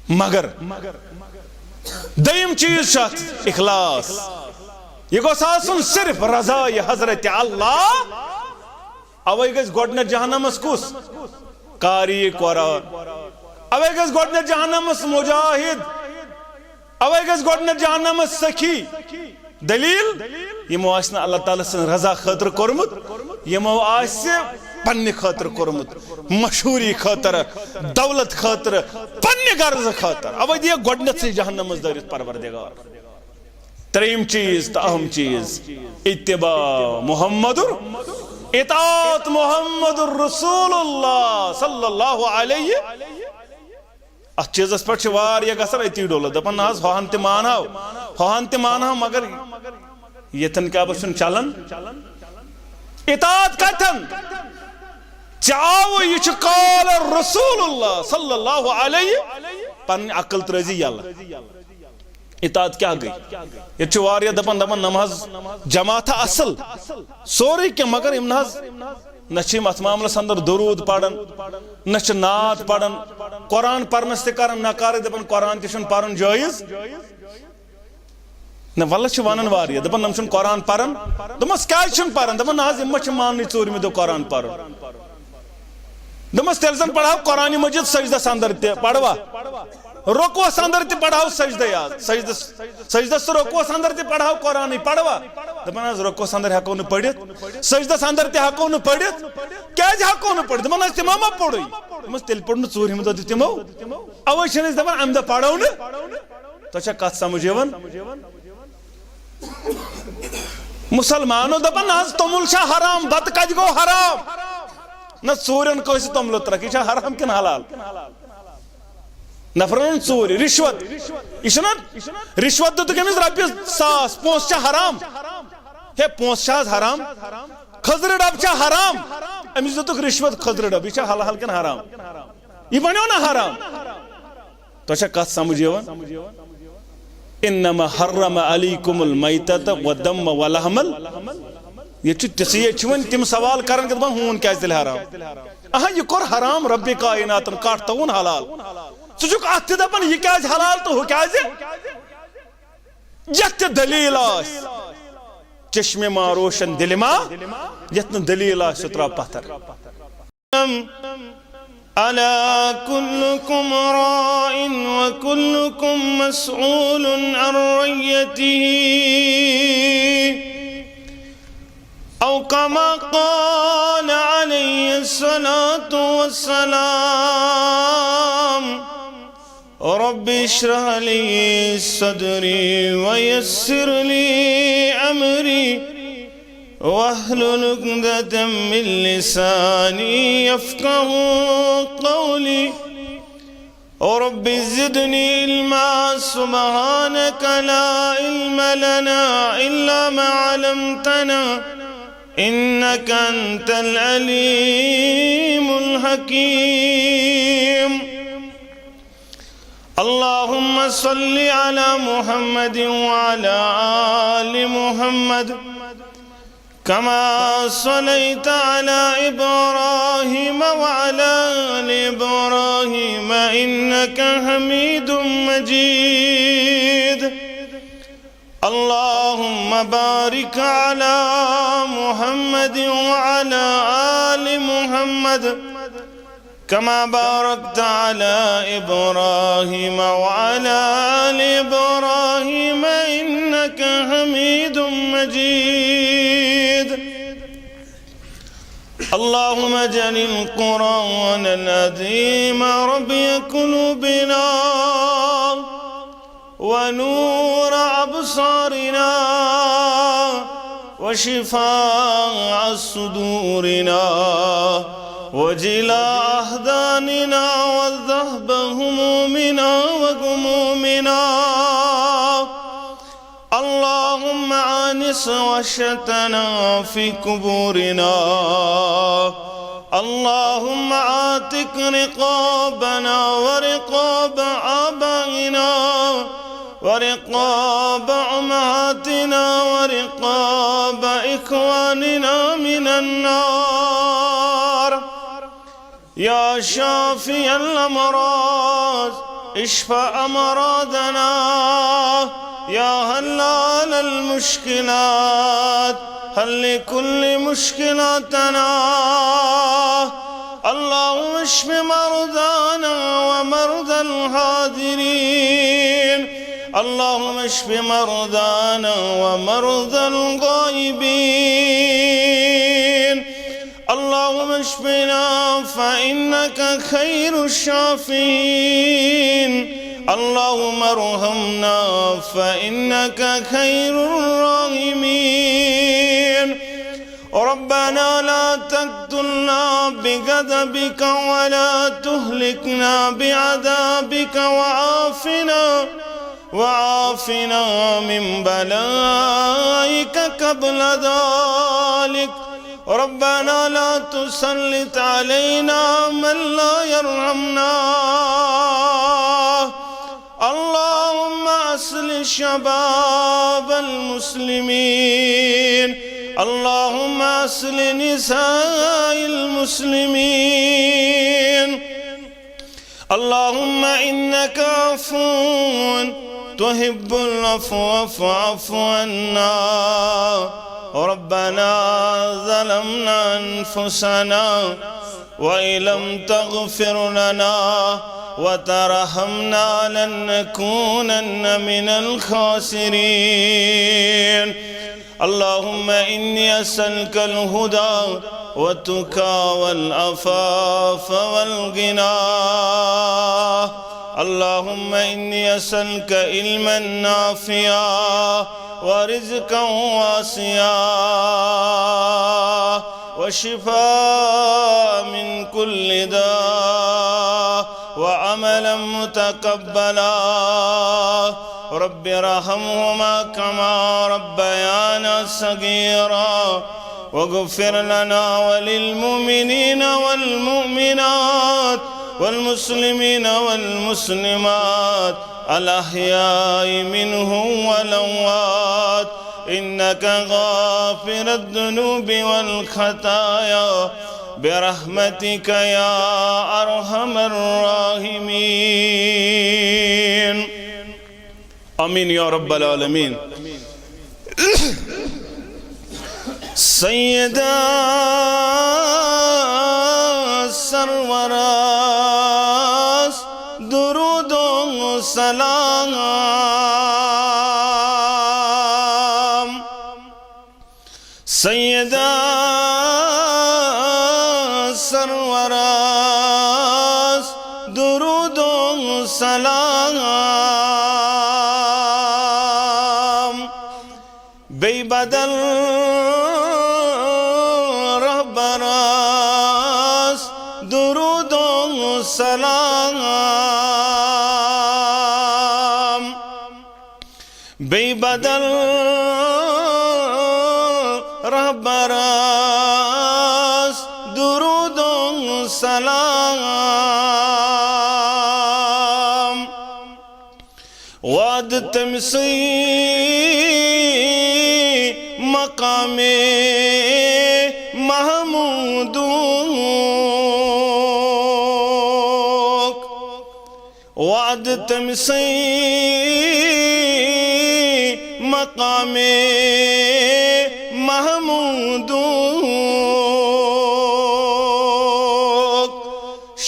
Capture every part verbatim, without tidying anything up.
مگر دوٚیِم چیٖز چھُ اَتھ اخلاص۔ یہِ گوٚژھ آسُن صرف رضا یہِ حضرت اللہ۔ اوے گژھِ گۄڈٕنیتھ جہنمس کُس؟ قاری قرآن۔ اوے گژھِ گۄڈٕنیتھ جہنمس مجاہد۔ اوے گژھِ گۄڈٕنیتھ جہنمس سخی۔ دلیل؟ یِمو آسہِ نہٕ اللہ تعالیٰ سٕنٛز رضا خٲطرٕ کوٚرمُت، یِمو آسہِ پننہِ خٲطرٕ کوٚرمُت، مشہوٗری خٲطرٕ، دولت خٲطرٕ، پننہِ غرضہٕ خٲطرٕ۔ اوے دِیہِ گۄڈٕنیتھٕے جہنمس دٲرِتھ پروردگار۔ ترٛیٚیِم چیٖز تہٕ اہم چیٖز، اتباع محمد، اطاعت محمد رسول اللہ صلی اللہ علیہ۔ اتھ چیٖزس پٮ۪ٹھ چھِ واریاہ گژھان أتی ڈوٚلہٕ، دپان، نہ حظ، ہۄہن تہِ مانہو، ہۄہن تہِ مانہو، مگر ییٚتٮ۪ن کیٛاہ بہٕ چھُنہٕ چلان۔ اطاعت کتٮ۪ن؟ ژےٚ آوٕ، یہِ چھُ قال رسول اللہ صلی اللہ علیہ، پنٕنۍ عقل ترٲوزِ یَلہٕ۔ اطاعت کیٛاہ گٔے؟ ییٚتہِ چھِ واریاہ دپان، دپان، نماز جماعت ہا اصل، سورُے کینٛہہ، مگر یِم نہ حظ، نہ چھِ یِم اتھ معاملس اندر درود پران، نہ چھِ نعت پران، قرآن پرنس تہِ کران نکارٕے، دپان قرآن تہِ چھُنہٕ پرُن جٲیز۔ نہ، ولہٕ چھِ ونان واریاہ، دپان، یِم چھِنہٕ قرآن پران۔ دوٚپمس، کیٛازِ چھِنہٕ پران؟ دپان، نہ حظ، یِم ما چھِ ماننٕے ژوٗرمہِ دۄہ قرآن پرُن۔ دوٚپمس، تیٚلہِ زن پرہاو قرآن مجید سجدس اندر تہِ، پروا؟ رکوعس اندر تہِ پرہاو سجدے آز، سجدس، سجدس تہٕ رکوعس اندر تہِ پرہاو قرآنٕے، پروا؟ دپان، حظ، رکوعس اندر ہٮ۪کو نہٕ پٔرِتھ، سجدس اندر تہِ ہٮ۪کو نہٕ پٔرِتھ۔ کیٛازِ ہٮ۪کو نہٕ پٔرِتھ؟ دپان، حظ، تِمو ما پوٚرُے۔ دوٚپمس، تیٚلہِ پوٚر نہٕ ژوٗرمہِ دۄہ تہِ تِمو۔ اوے چھِنہٕ أسۍ دپان، امہِ دۄہ پرو نہٕ۔ تۄہہِ چھا کتھ سمجھ یِوان؟ مسلمانو دپان، نہ حظ، توٚمُل چھا حرام، بتہٕ کتہِ گوٚو حرام؟ نہ، ژوٗرٮ۪ن کٲنٛسہِ توٚملہٕ ترکھ، یہِ چھا حرام کِنہٕ حلال؟ نفرن ژوٗرِ، رشوت، یہِ چھُنہ، رشوت دِتُکھ أمِس رۄپیہِ ساس، پونٛسہٕ چھا حرام؟ ہے، پونٛسہٕ چھا حظ حرام؟ خٔزرٕ ڈبہٕ چھا حرام؟ أمِس دِتُکھ رشوت خٔزرٕ ڈبہٕ، یہِ چھا حلال کِنہٕ حرام؟ یہِ بنیو نہ حرام۔ تۄہہِ چھا کتھ سمجھ یِوان؟ انما حرم علیکم المیتۃ والدم ولحم ال-، ییٚتہِ چھُ تِژھٕے، ییٚتہِ چھِ وۄنۍ تِم سوال کران کہِ دپان، ہوٗن کیازِ تیٚلہِ حرام؟ اہا، یہِ کوٚر حرام ربِ کائناتن، کٹھ تھووُن حلال۔ ژٕ چھُکھ اتھ تہِ دپان، یہِ کیازِ حلال تہٕ ہُہ کیازِ؟ یتھ تہِ دلیل آسہِ، چشمِ ما روشن دلِ ما، یتھ نہٕ دلیل آسہِ، سُہ تراو پتھر۔ ألا كلكم راع وكلكم مسؤول عن رعيته، أو كما قال عليه الصلاة والسلام. رب اشرح لي صدري ويسر لي أمري واحلل عقدة من لساني يفقه قولي. رب زدني علما، سبحانك لا علم لنا إلا ما علمتنا إنك أنت العليم الحكيم. اللهم صل على محمد وعلى آل محمد كما صليت على إبراهيم وعلى آل إبراهيم إنك حميد مجيد. اللهم بارك على محمد وعلى آل محمد كما باركت على إبراهيم وعلى آل إبراهيم إنك حميد مجيد. اللهم اجعل القرآن العظيم ربيع قلوبنا ونور أبصارنا وشفاء صدورنا وجلاء أحزاننا وذهب همومنا وغمومنا. اللهم آنس وحشتنا في قبورنا. اللهم اعتق رقابنا ورقاب آبائنا ورقاب أمهاتنا ورقاب إخواننا من النار. يا شافي الأمراض، اشف أمراضنا، يا حلال المشكلات، حل كل مشكلاتنا. اللهم اشف مرضانا ومرضى الحاضرين. اللهم اشف مرضانا ومرضى الغائبين. اللهم اشفنا فإنك خير الشافين. اللهم ارحمنا فإنك خير الراحمين. ربنا لا تقتلنا بغضبك ولا تهلكنا بعذابك وعافنا، وعافنا من بلائك قبل ذلك. ربنا لا تسلط علينا من لا يرحمنا. اللهم أصلح شباب المسلمين. اللهم أصلح نساء المسلمين. اللهم إنك عفو تحب العفو فاعف عنا. ربنا ظلمنا أنفسنا وإن لم تغفر لنا وترحمنا لنكونن من الخاسرين. اللهم إني أسألك الهدى والتقى والعفاف والغنى. اللهم إني أسألك علما نافعا ورزقا واسعا وشفاء من كل داء وعملا متقبلا. رب ارحمهما كما ربيانا صغيرا. واغفر لنا وللمؤمنين والمؤمنات والمسلمين والمسلمات الأحياء منهم والأموات إنك غافر الذنوب والخطايا برحمتك يا أرحم الراحمين. آمين يا رب العالمين. سیدہ سرورس درود و سلام. سیدہ سرورس درود و سلام. بے بدل رہبرس درود و سلام. بے بدل رہبرس درود و سلام. وعد تمسی مقام محمودک. وعد تمسی مقام محمودک.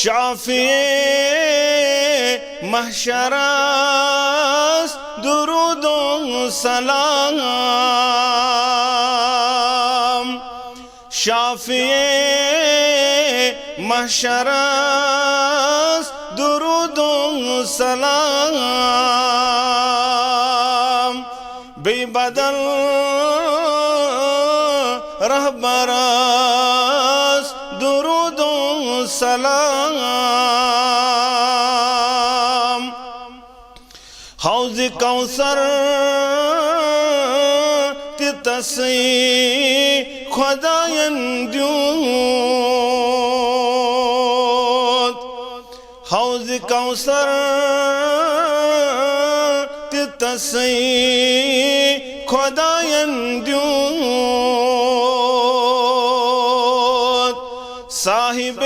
شافع محشرس درود و سلام. شافع محشرس درود و سلام. بے بدل رہبرس درود و سلام. حوض کوثر تہِ تسے خداین دیوت. حوض کوثر تہِ تسے خداین دیوت. صاحب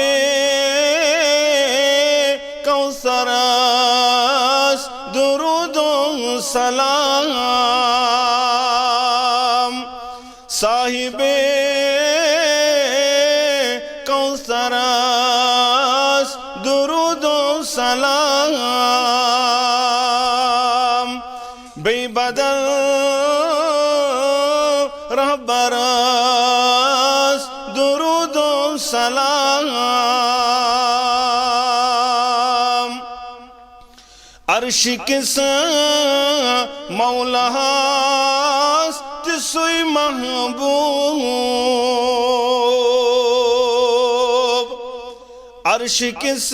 کوثر سلام، صاحب کوثرس درود و سلام، بے بدل رہبرس درود و سلام۔ عرش کِس مولاہس تہِ سُے محبوب، عرش کِس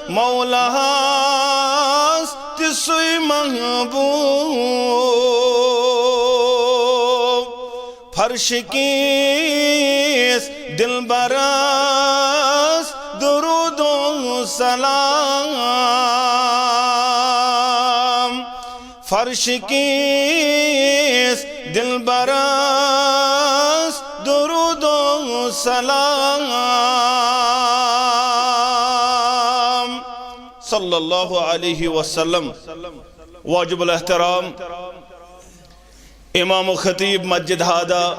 مولاہس تہِ سُے محبوب۔ فرش کِس دلبرس درود و سلام، فرش کِس دلبرس درود و سلام۔ صلی اللہ علیہ وسلم۔ واجب الاحترام امام و خطیب مسجد ہادہ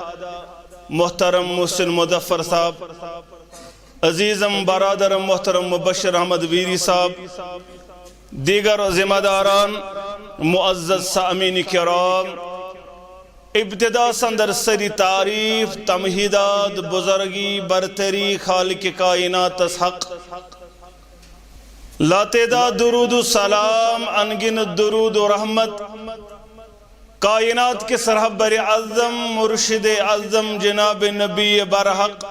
محترم محسن مظفر صاحب، عزیزم برادرم محترم مبشر احمد ویری صاحب، دیگر ذمہ داران، معزز سامعین کرام، ابتدا سندر سری تعریف، تمہیدات، بزرگی، برتری، خالق کائناتس حق، لاتعداد درود و سلام، انگن درود و رحمت، کائنات کِس رہبر اعظم، مرشد اعظم، جناب نبی برحق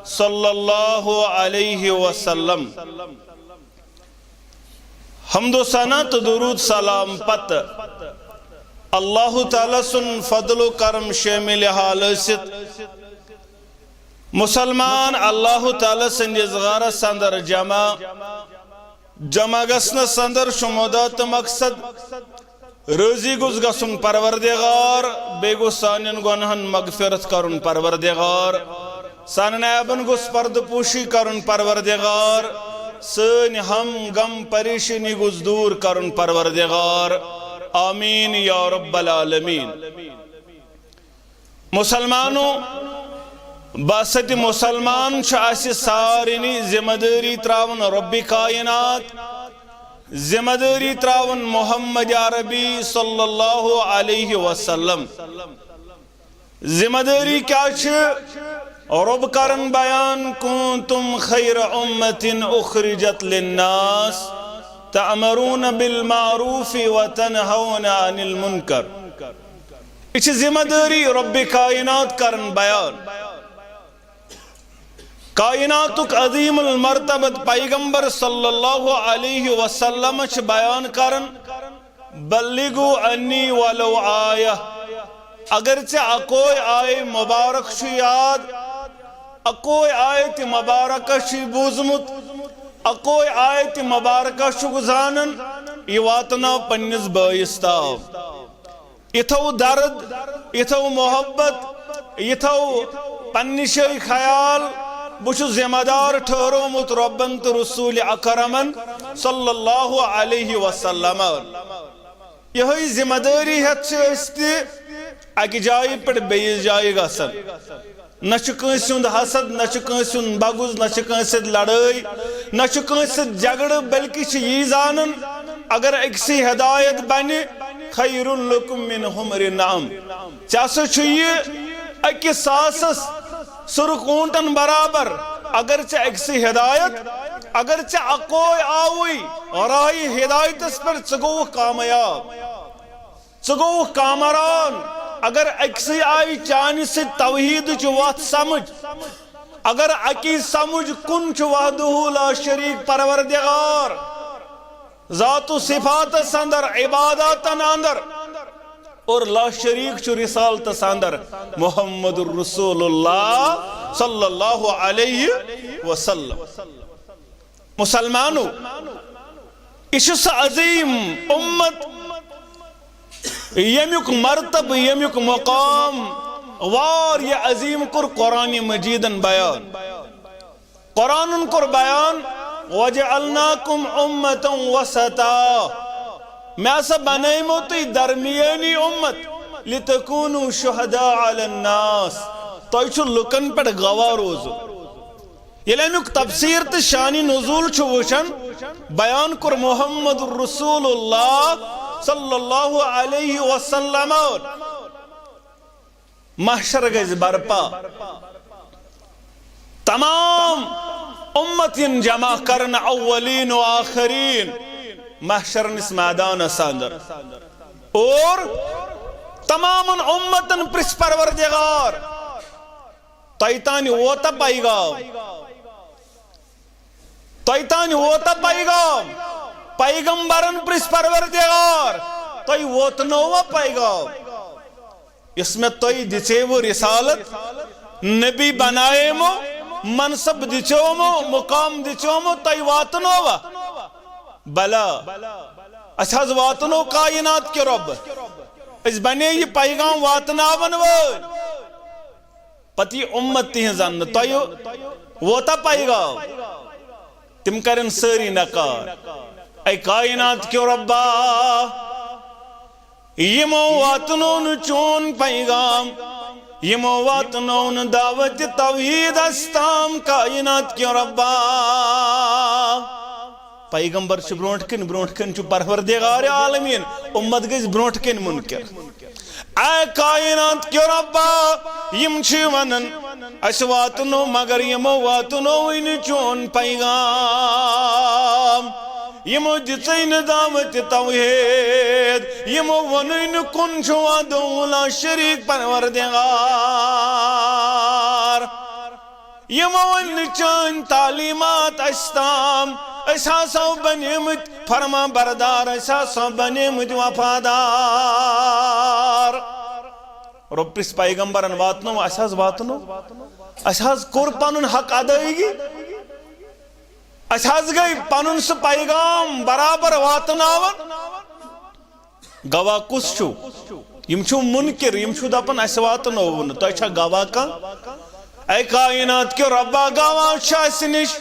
صلی اللہ علیہ وسلم۔ حمد و ثنا تہٕ درود سلام پتہٕ اللہ تعالیٰ سُنٛد فضل و کرم شٲمِل حال ٲسِتھ، مسلمان اللہ تعالیٰ سٕنٛدِس غرس اندر جمع۔ جمع گژھنس اندر چھُ مدعا تہٕ مقصد، رٲضی گوٚژھ گژھُن پروردگار، بیٚیہِ گوٚژھ سانٮ۪ن گۄناہن مغفرت کرُن پروردگار، سانٮ۪ن عیبن گوٚژھ پردٕ پوشی کرُن پروردگار، سٲنۍ ہم غم پریشٲنی گوٚژھ دوٗر کرُن پروردگار۔ آمین یا رب العالمین۔ مسلمانو، باسط مسلمان چھُ اسہِ سارنٕے ذمہ دٲری تراوُن رب کائنات، ذمہ دٲری تراوُن محمد عربی صلی اللہ علیہ وسلم۔ ذمہ دٲری کیٛاہ چھِ؟ رب کرن بیان، کنتم خیر امة اخرجت للناس تأمرون بالمعروف وتنهون عن المنکر۔ یہِ چھِ ذمہ دٲری رب کائنات کرن بیان۔ کائناتُک عظیم المرتبت پیغمبر صلی اللہ علیہ وسلم چھِ بیان کران، بلغوا عنی ولو آیہ۔ اگر ژےٚ اکوے آیہِ مبارک چھُ یاد، اکوے آیت مبارکہ چھُے بوٗزمُت، اکوے آیت مبارکہ چھُکھ زانان، یہِ واتناو پننِس بٲیِس تام۔ یہِ تھاو درد، یہِ تھاو محبت، یہِ تھاو پننہِ جایہِ خیال۔ بہٕ چھُس ذمہ دار ٹھہرومُت رۄبن تہٕ رسول اکرمن صلی اللہ علیہ وسلم۔ یِہوٚے ذمہ دٲری ہٮ۪تھ چھِ أسۍ تہِ اکہِ جایہِ پٮ۪ٹھ بیٚیِس جایہِ گژھان۔ نہ چھُ کٲنٛسہِ ہُنٛد حسد، نہ چھُ کٲنٛسہِ ہُنٛد بغض، نہ چھُ کٲنٛسہِ سۭتۍ لڑٲے، نہ چھُ کٲنٛسہِ سۭتۍ جھگڑٕ، بلکہِ چھِ یی زانان، اگر أکسٕے ہدایت بنہِ، خیر لکم من حمر النعم، ژےٚ ہسا چھُ یہِ أکِس ساسس سُرخ اوٗنٹن برابر۔ اگر ژےٚ أکسٕے ہدایت، اگر ژےٚ اکوے آوُے راہہِ ہدایتس پٮ۪ٹھ، ژٕ گوٚوُکھ کامیاب۔ ژٕ گوٚوُکھ کامران۔ اگر أکسٕے آیہِ چانہِ سۭتۍ توحیدٕچ وتھ سمجھ، اگر اکی سمجھ کُن چھُ وحدہ لا شریک پروردگار، ذات و صفاتس اندر، عباداتن اندر، اور لا شریک چھُ رسالتس اندر، محمد رسول اللہ صلی اللہ علیہ وسلم۔ مسلمانو، یہِ چھُ سُہ عظیم امت، ییٚمیُک مرتبہٕ، ییٚمیُک مقام واریاہ عظیم کوٚر قرآن مجیدن بیان۔ قرآنن کوٚر بیان، "وجعلناکم امة وسطا"۔ مےٚ ہسا بنٲیمو تُہۍ درمیٲنی اُمت، لِتَکوٗنوٗ شُہَداءَ عَلَى النَّاسِ، تۄہہِ چھُ لُکن پٮ۪ٹھ گواہ روزُن۔ ییٚلہِ اَمیُک تفسیٖر تہٕ شانِ نزول چھُ وٕچھان، بیان کوٚر محمد رسول اللہ صلی اللہ علیہ وسلم۔ محشر گژھِ برپا۔ تمام اُمت یِن جمع کرنہٕ، اولین و آخرین، محشر نِس میدانس اندر۔ اور تمامن اُمتن پرژھِ پروردگار، تۄہہِ تانۍ ووتا پیغام؟ تۄہہِ تانۍ ووتا پیغام؟ پیغمبرن پرژھِ پروردگار، تۄہہِ ووتنووا پیغام؟ یُس مےٚ تۄہہِ دِژیوٕ رسالت، نبی بنایمو، منصب دِژیومو، مقام دِژیومو، تۄہہِ واتنووا؟ بلہ، اسہِ حظ واتنو کائنات کہِ رۄبہٕ۔ أسۍ بنے یہِ پیغام واتناون وٲلۍ۔ پتہٕ یہِ اُمت تِہنٛز اننہٕ، تۄہہِ ووتا پیغام؟ تِم کرن سٲری نکار۔ اے کائنات کیو رۄبا، یِمو واتنو نہٕ چون پیغام، یِمو واتنو نہٕ دعوت توحید اَسہِ تام، کائنات کیو رۄبا۔ پیغمبر چھُ برونٛٹھ کَنہِ، برونٛٹھ کَنہِ چھُ پروردگار عالمین، اُمت گژھِ برونٛٹھ کَنہِ منکر۔ اے کائنات کیو رۄبا، یِم چھِ ونان، اسہِ واتنو، مگر یِمو واتنووٕے نہٕ چون پیغام۔ یِمو دِژٕے نہٕ دعوت توحید، یِمو ووٚنُے نہٕ کُن چھُ وحدہ لا شریک پروردگار۔ یِمو ؤنۍ نہٕ چٲنۍ تعلیمات اَسہِ تام، أسۍ ہسا بنیمٕتۍ فرما بردار، أسۍ ہسا بنیمٕتۍ وفادار۔ رۄب پرژھِ پیغمبرن، واتنو؟ اسہِ حظ واتنو، اسہِ حظ کوٚر پنُن حق ادٲیگی، اسہِ حظ گٔے پنُن سُہ پیغام برابر واتناوان۔ گواہ کُس چھُ؟ یِم چھِو مُنکِر، یِم چھِو دَپان، اَسہِ واتنووُ نہٕ۔ تۄہہِ چھا گواہ کانٛہہ؟ اے کائنات کیو رۄبا، گواہ چھُ اَسہِ نِش۔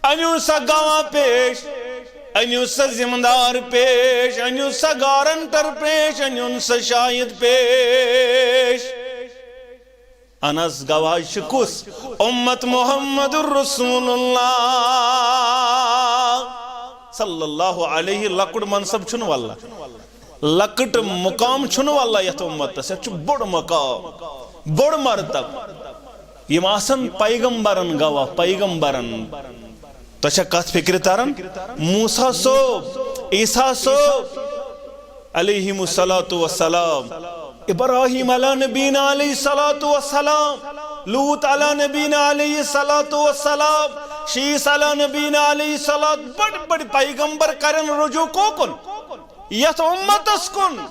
أنِو سا گواہ پیش، أنِو سا ذمہٕ دار پیش، أنِو سا گارنٹر پیش، أنِو سا شاہد پیش۔ اہن حظ، گواہ چھُ کُس؟ اُمت محمد رسول اللہ صلی اللہ علیہ۔ لۄکُٹ منصب چھُنہٕ واللہ، لۄکُٹ مقام چھُنہٕ واللہ یتھ اُمتس، یتھ چھُ بوٚڑ مقام، بوٚڑ مرتب۔ یِم آسن پیغمبرن گواہ، پیغمبرن۔ تۄہہِ چھا کتھ فکرِ تران؟ موسیٰ صٲب، عیسیٰ صٲب، علیہم الصلوۃ والسلام، ابراہیم علی نبینا علیہ الصلوۃ والسلام، لوط علی نبینا علیہ الصلوۃ والسلام، شیث علی نبینا علیہ الصلوۃ، بڑ بڑ پیغمبر کرن رجوع کوکن؟ یتھ اُمتس کُن۔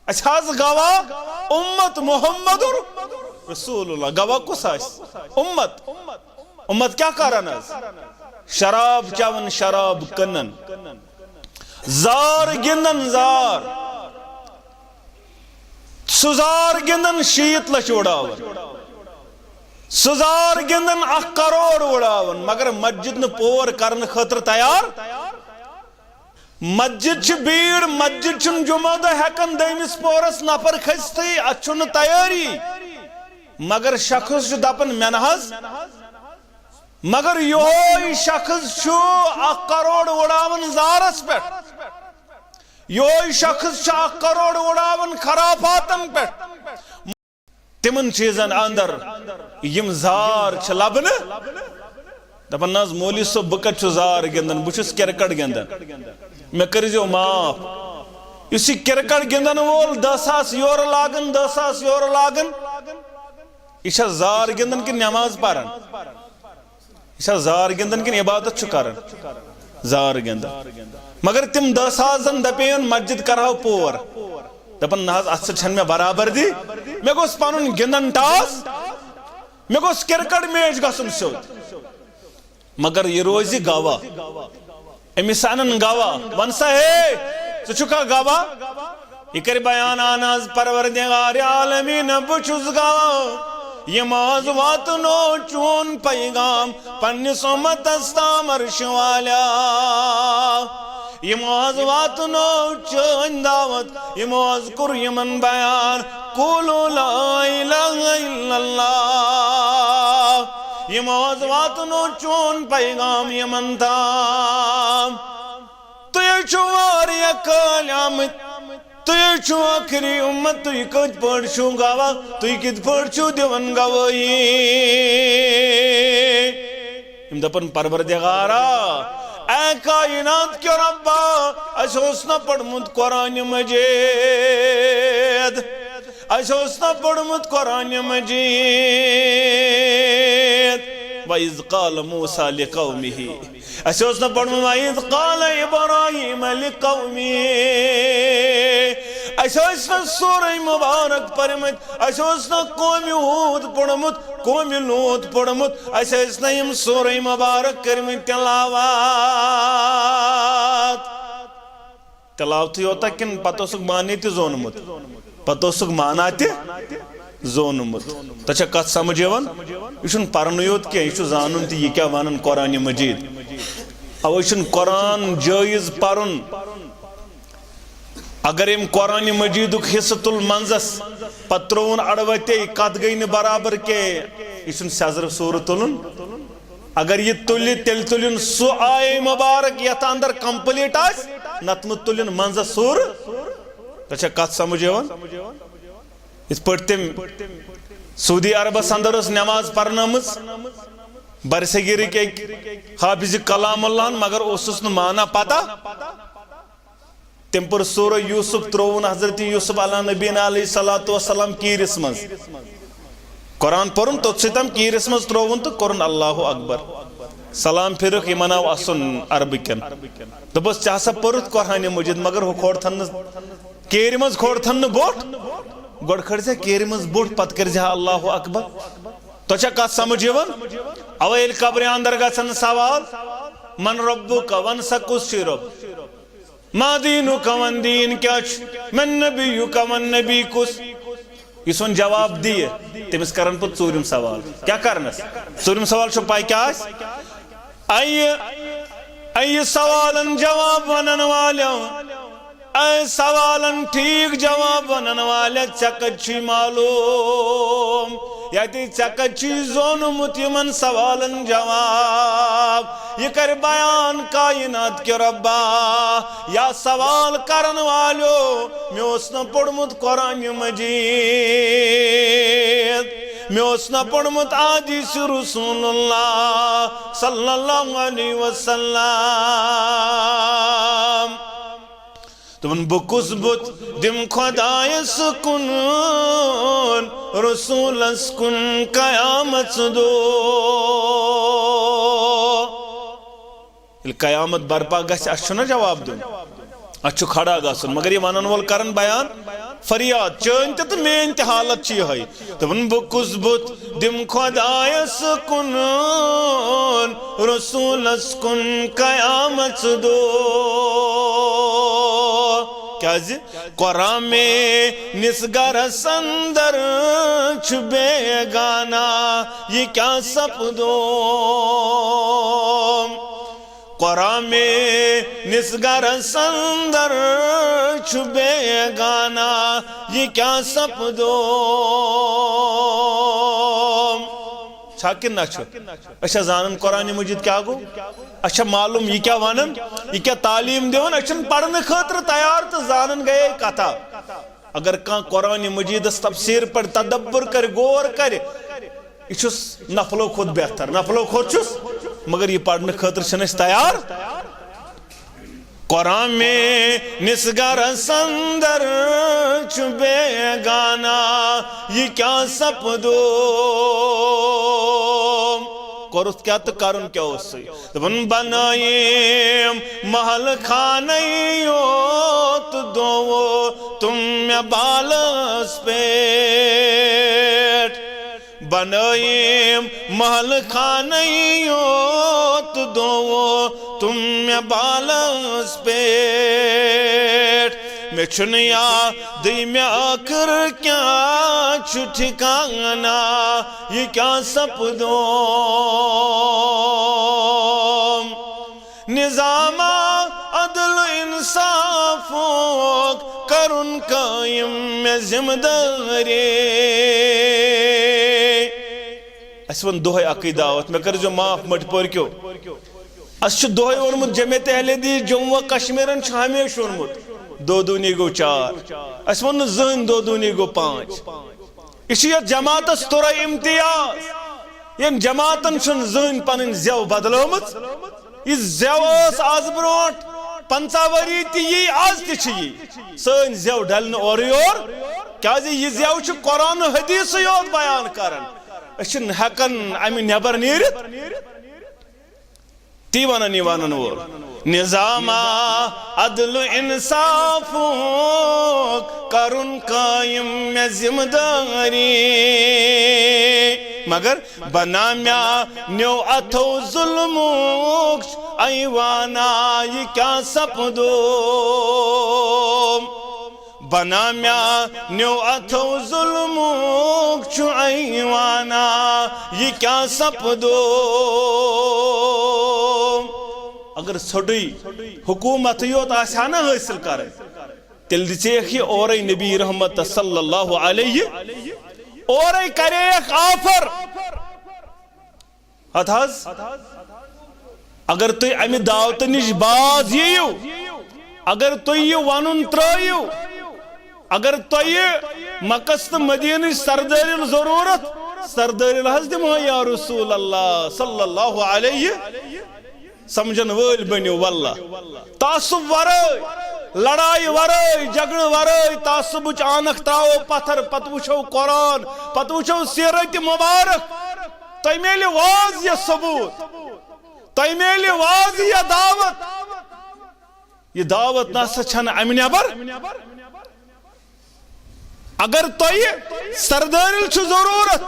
اسہِ حظ گواہ اُمت محمد رسول اللہ۔ گواہ کُس آسہِ؟ اُمت۔ اُمت کیٛاہ کران حظ؟ شراب چٮ۪وان، شراب کٕنان، زار گِنٛدان، زار۔ سُہ زار گِنٛدان شیٖتھ لَچھ وُڑاوان، سُہ زار گِنٛدان اکھ کروڑ وُڑاوان، مگر مسجد نہٕ پور کرنہٕ خٲطرٕ تیار۔ مسجد چھِ بیٖڑ، مسجد چھُنہٕ جمعہ دۄہ ہٮ۪کان دوٚیمِس پورس نفر کھٔسِتھٕے، اتھ چھُنہٕ تیٲری۔ مگر شخص چھُ دپان، مےٚ نہ حظ، مگر یہوے شخص چھُ اکھ کروڑ اُڑاوان زارس پٮ۪ٹھ، یہوے شخص چھُ اکھ کروڑ اُڑاوان خرافاتن پٮ۪ٹھ۔ تِمن چیٖزن اندر یِم زار چھِ لبنہٕ، دپان، نہ حظ مولوی صٲب، بہٕ کتہِ چھُس زار گِنٛدان، بہٕ چھُس کرکٹ گِنٛدان، مےٚ کٔرۍزیو معاف۔ یُس یہِ کرکٹ گِنٛدن وول دہ ساس یورٕ لاگان، دہ ساس یورٕ لاگان، یہِ چھا زار گِنٛدان کِنہٕ نماز پران؟ یہِ چھا زار گِنٛدان کِنہٕ عبادت چھُ کران؟ زار گِنٛدان۔ مگر تِم دہ ساس زن دپے یَن مسجد کرہو پور، دپان، نہ حظ، اتھ سۭتۍ چھنہٕ مےٚ برابردی، مےٚ گوٚژھ پنُن گِنٛدن ٹاس، مےٚ گوٚژھ کرکٹ میچ گژھُن سیوٚد۔ مگر یہِ روزِ گواہ، أمِس انن گواہ، ون سا، ہے، ژٕ چھُکھا گواہ؟ یہِ کرِ بیان، اہن حظ پروردگار عالمین، بہٕ چھُس گواہ، یِم حظ واتنو چون پیغام پننِس اُمتس تام، عرش والیا۔ یِمو حظ واتنو چٲنۍ دعوت، یِمو حظ کوٚر یِمن بیان، قولوا لا الہ الا اللہ۔ یِمو حظ واتنو چون پیغام یِمن تام۔ تُہۍ حظ چھِو واریاہ کٲلۍ آمٕتۍ، تُہۍ حظ چھِو ٲخری اُمت، تُہۍ کِتھ پٲٹھۍ چھِو گواہ، تُہۍ کِتھ پٲٹھۍ چھِو دِوان گوٲہی؟ یِم دَپَن، پروردگارا، اے کائنات کیو ربا، اَسہِ اوس نہ پوٚرمُت قرآن مجید، اَسہِ اوس نہ پوٚرمُت قرآن مجید۔ وَإِذْ قَالَ مُوسَىٰ لِقَوْمِهِ۔ اَسہِ اوس نہٕ پوٚرمُت، وَإِذْ قَالَ إِبْرَاهِيمُ لِقَوْمِهِ۔ اَسہِ ٲسۍ نہٕ سورہ مبارک پٔرمٕتۍ، اَسہِ اوس نہٕ قومِ ہود پوٚرمُت، قومِ لوط پوٚرمُت، اَسہِ ٲسۍ نہٕ یِم سورہ مبارک کٔرمٕتۍ تلاوت۔ تلاوتٕے یوتا کِنہٕ پتہٕ اوسُکھ معنی تہِ زونمُت؟ پتہٕ اوسُکھ معنی تہِ زونمُت۔ تۄہہِ چھا کتھ سمجھ یِوان؟ یہِ چھُنہٕ پرنُے یوت کینٛہہ، یہِ چھُ زانُن تہِ یہِ کیٛاہ ونان قرآن مجید۔ اوے چھُنہٕ قرآن جٲیز پرُن۔ اگر أمۍ قرآن مجیدُک حصہٕ تُل منٛزس، پتہٕ ترٛووُن اڑوتے، کتھ گٔے نہٕ برابر کینٛہہ، یہِ چھُنہٕ سیزرٕ سورٕ تُلُن۔ اگر یہِ تُلہِ، تیٚلہِ تُلِن سُہ آیے مبارک یتھ اندر complete آسہِ، نتہٕ مہٕ تُلِن منٛزس سورٕ۔ تۄہہِ چھا کتھ سمجھ یِوان؟ یِتھ پٲٹھۍ تٔمۍ سعودی عربس اندر ٲس نماز پرنٲمٕژ، برصغیرٕکۍ أکۍ حافظ کلام اللہن، مگر اوسُس نہٕ معنی پتہ۔ تٔمۍ پٔر سورہ یوسف، ترٛووُن حضرت یوسف علیٰ نبینا علیہ الصلوۃ والسلام کیٖرِس منٛز۔ قرآن پوٚرُن، توٚت سۭتۍ تام کیٖرِس منٛز ترٛووُن تہٕ کوٚرُن اللہ اکبر۔ سلام پھِرُکھ، یِمن آو اَسُن عربہٕ کٮ۪ن۔ دوٚپُس، "ژےٚ ہسا پوٚرُتھ قرآن مجید، مگر ہُہ کھولتھن نہٕ کیرِ منٛز، کھولتھن نہٕ بوٚٹھ۔ گۄڈٕ کھٲلۍ زِ کیرِ منٛز بوٚٹھ، پتہٕ کٔرۍ زِ اللہ اکبر۔" تۄہہِ چھا کتھ سمجھ یِوان؟ اوے ییٚلہِ قبرِ اندر گژھن سوال، "من ربک؟" ون سا، کُس چھُے رب؟ "ما دینک؟" ون دین کیا چھ؟ "من نبیک؟" ون نبی کُس؟ یُس وۄنۍ جواب دِیہِ، تٔمِس کرن پتہٕ ژوٗرِم سوال۔ کیا کرنس؟ ژوٗرِم سوال چھُ پاے کیا آسہِ؟ اَیہِ، اَیہِ سوالن جواب ونن والیو، اے سوالن ٹھیک جواب ونن والے، ژےٚ کتہِ چھُے معلوم؟ یعنی ژےٚ کتہِ چھُے زونمُت یِمن سوالن جواب؟ یہِ کرِ بیان کائنات کہِ ربا۔ یا سوال کرن والیو، مےٚ اوس نہٕ پوٚرمُت قرآن مجید، مےٚ اوس نہٕ پوٚرمُت احادیث رسول اللہ صلی اللہ علیہ وسلم۔ دوٚپُن، "بہٕ کُس بُتھ دِمہٕ خۄدایَس کُن، رسوٗلَس کُن قیامَتھ دۄہ؟" ییٚلہِ قیامت برپا گژھِ، اَسہِ چھُنہ جواب دیُن، اَسہِ چھُ کھڑا گژھُن۔ مگر یہِ وَنَن وول کَرَن بیان، فریاد چٲنۍ تہِ تہٕ میٲنۍ تہِ حالت چھِ یِہوٚے۔ دوٚپُن، "بہٕ کُس بُتھ دِمہٕ خۄدایَس کُن، رسوٗلَس کُن قیامت دۄہ؟" کیٛازِ؟ قرآن میں نِس گرس اندر چھُ بیگانہ، یہِ کیٛاہ سپدوم؟ قرآن میں نِس گرس اندر چھُ بیگانہ، یہِ کیٛاہ سپدوم؟ چھا کِنہٕ نہ چھُ؟ أسۍ چھا زانان قرآن مجید کیٛاہ گوٚو؟ اَسہِ چھا معلوم یہِ کیٛاہ وَنان، یہِ کیٛاہ تعلیٖم دِوان؟ أسۍ چھِنہٕ پرنہٕ خٲطرٕ تیار تہٕ زانان گٔیے کتھا۔ اگر کانٛہہ قرآن مجیدس تفسیر پرِ، تدبر کرِ، غور کرِ، یہِ چھُس نفلو کھۄتہٕ بہتر، نفلو کھۄتہٕ چھُس، مگر یہِ پرنہٕ خٲطرٕ چھِنہٕ أسۍ تیار۔ قرآن میں نِس گرس اندر چھُ بیگانہ، یہِ کیٛاہ سپدوم؟ کوٚرُتھ کیٛاہ تہٕ کرُن کیٛاہ اوسُے؟ دوٚپُن، بنٲیِم محل خانَے یوت دوو تِم مےٚ بالَس پٮ۪ٹھ۔ بنٲیِم محل خانَے یوت دوو تِم مےٚ بالَس پٮ۪ٹھ۔ مےٚ چھُنہٕ یادٕے مےٚ ٲخٕر کیٛاہ چھُ ٹھِکانہ، یہِ کیٛاہ سپدوم۔ نظامہ عدل فوق کرُن قٲیِم مےٚ ذمہٕ دٲری۔ اَسہِ ووٚن دۄہے اَکٕے دعوت، مےٚ کٔرۍزیو معاف مٔٹۍ پورکیو۔ اَسہِ چھُ دۄہے ووٚنمُت، جمعیت اہل حدیث جموں و کشمیرن چھُ ہمیشہِ ووٚنمُت، دودوٗنی گوٚو چار۔ اَسہِ ووٚن نہٕ زٕہٕنۍ دودوٗنی گوٚو پانٛژھ۔ یہِ چھُ یَتھ جماعتس تورے امتیاز۔ ییٚمۍ جماعتن چھُنہٕ زٕہٕنۍ پنٕنۍ زٮ۪و بدلٲومٕژ۔ یہِ زٮ۪و ٲس از برونٛٹھ پنٛژاہ ؤری تہِ یی، از تہِ چھِ یی۔ سٲنۍ زٮ۪و ڈلہِ نہٕ اورٕ یور، کیازِ یہِ زٮ۪و چھُ قرآن و حدیثٕے یوت بیان کران۔ أسۍ چھِنہٕ ہٮ۪کان امہِ نٮ۪بر نیٖرِتھ۔ تی ونان یہِ ونان وول، نظامہ عدل و انصافُک کرُن قٲیِم مےٚ ذمہٕ دٲری۔ مگر بنا مےٚ نیو اتھو ظلمُک ایوانا، یہِ کیٛاہ سپدوم؟ بنا مےٚ نیو اتھو ظلمُک چھُ ایوانا، یہِ کیٛاہ سپدوم؟ اگر ژھوٚٹٕے حکومتٕے یوت آسہِ ہا نہ حٲصِل کرٕنۍ، تیٚلہِ دِژیکھ یہِ اورے نبی رحمت صلی اللہ علیہ، اورے کریکھ آفر۔ ہتہٕ حظ، اگر تُہۍ امہِ دعوتہٕ نِش باز یِیِو، اگر تُہۍ یہِ ونُن ترٲیِو، اگر تۄہہِ مکس تہٕ مدینٕچ سردٲرِل ضروٗرت، سردٲرِل حظ دِمو یا رسول اللہ صلی اللہ علیہ۔ سمجھن وٲلۍ بٔنِو واللہ۔ تعصب ورٲے، لڑایہِ ورٲے، جھگڑٕ ورٲے، تعصبٕچ عانکھ تراوو پتھر، پتہٕ وٕچھو قرآن، پتہٕ وٕچھو سیرت مبارک۔ تۄہہِ میلہِ واضح ثبوت، تۄہہِ میلہِ واضح دعوت۔ یہِ دعوت نسا چھنہٕ امہِ نٮ۪بر۔ اگر تۄہہِ سردٲرِل چھُ ضروٗرت،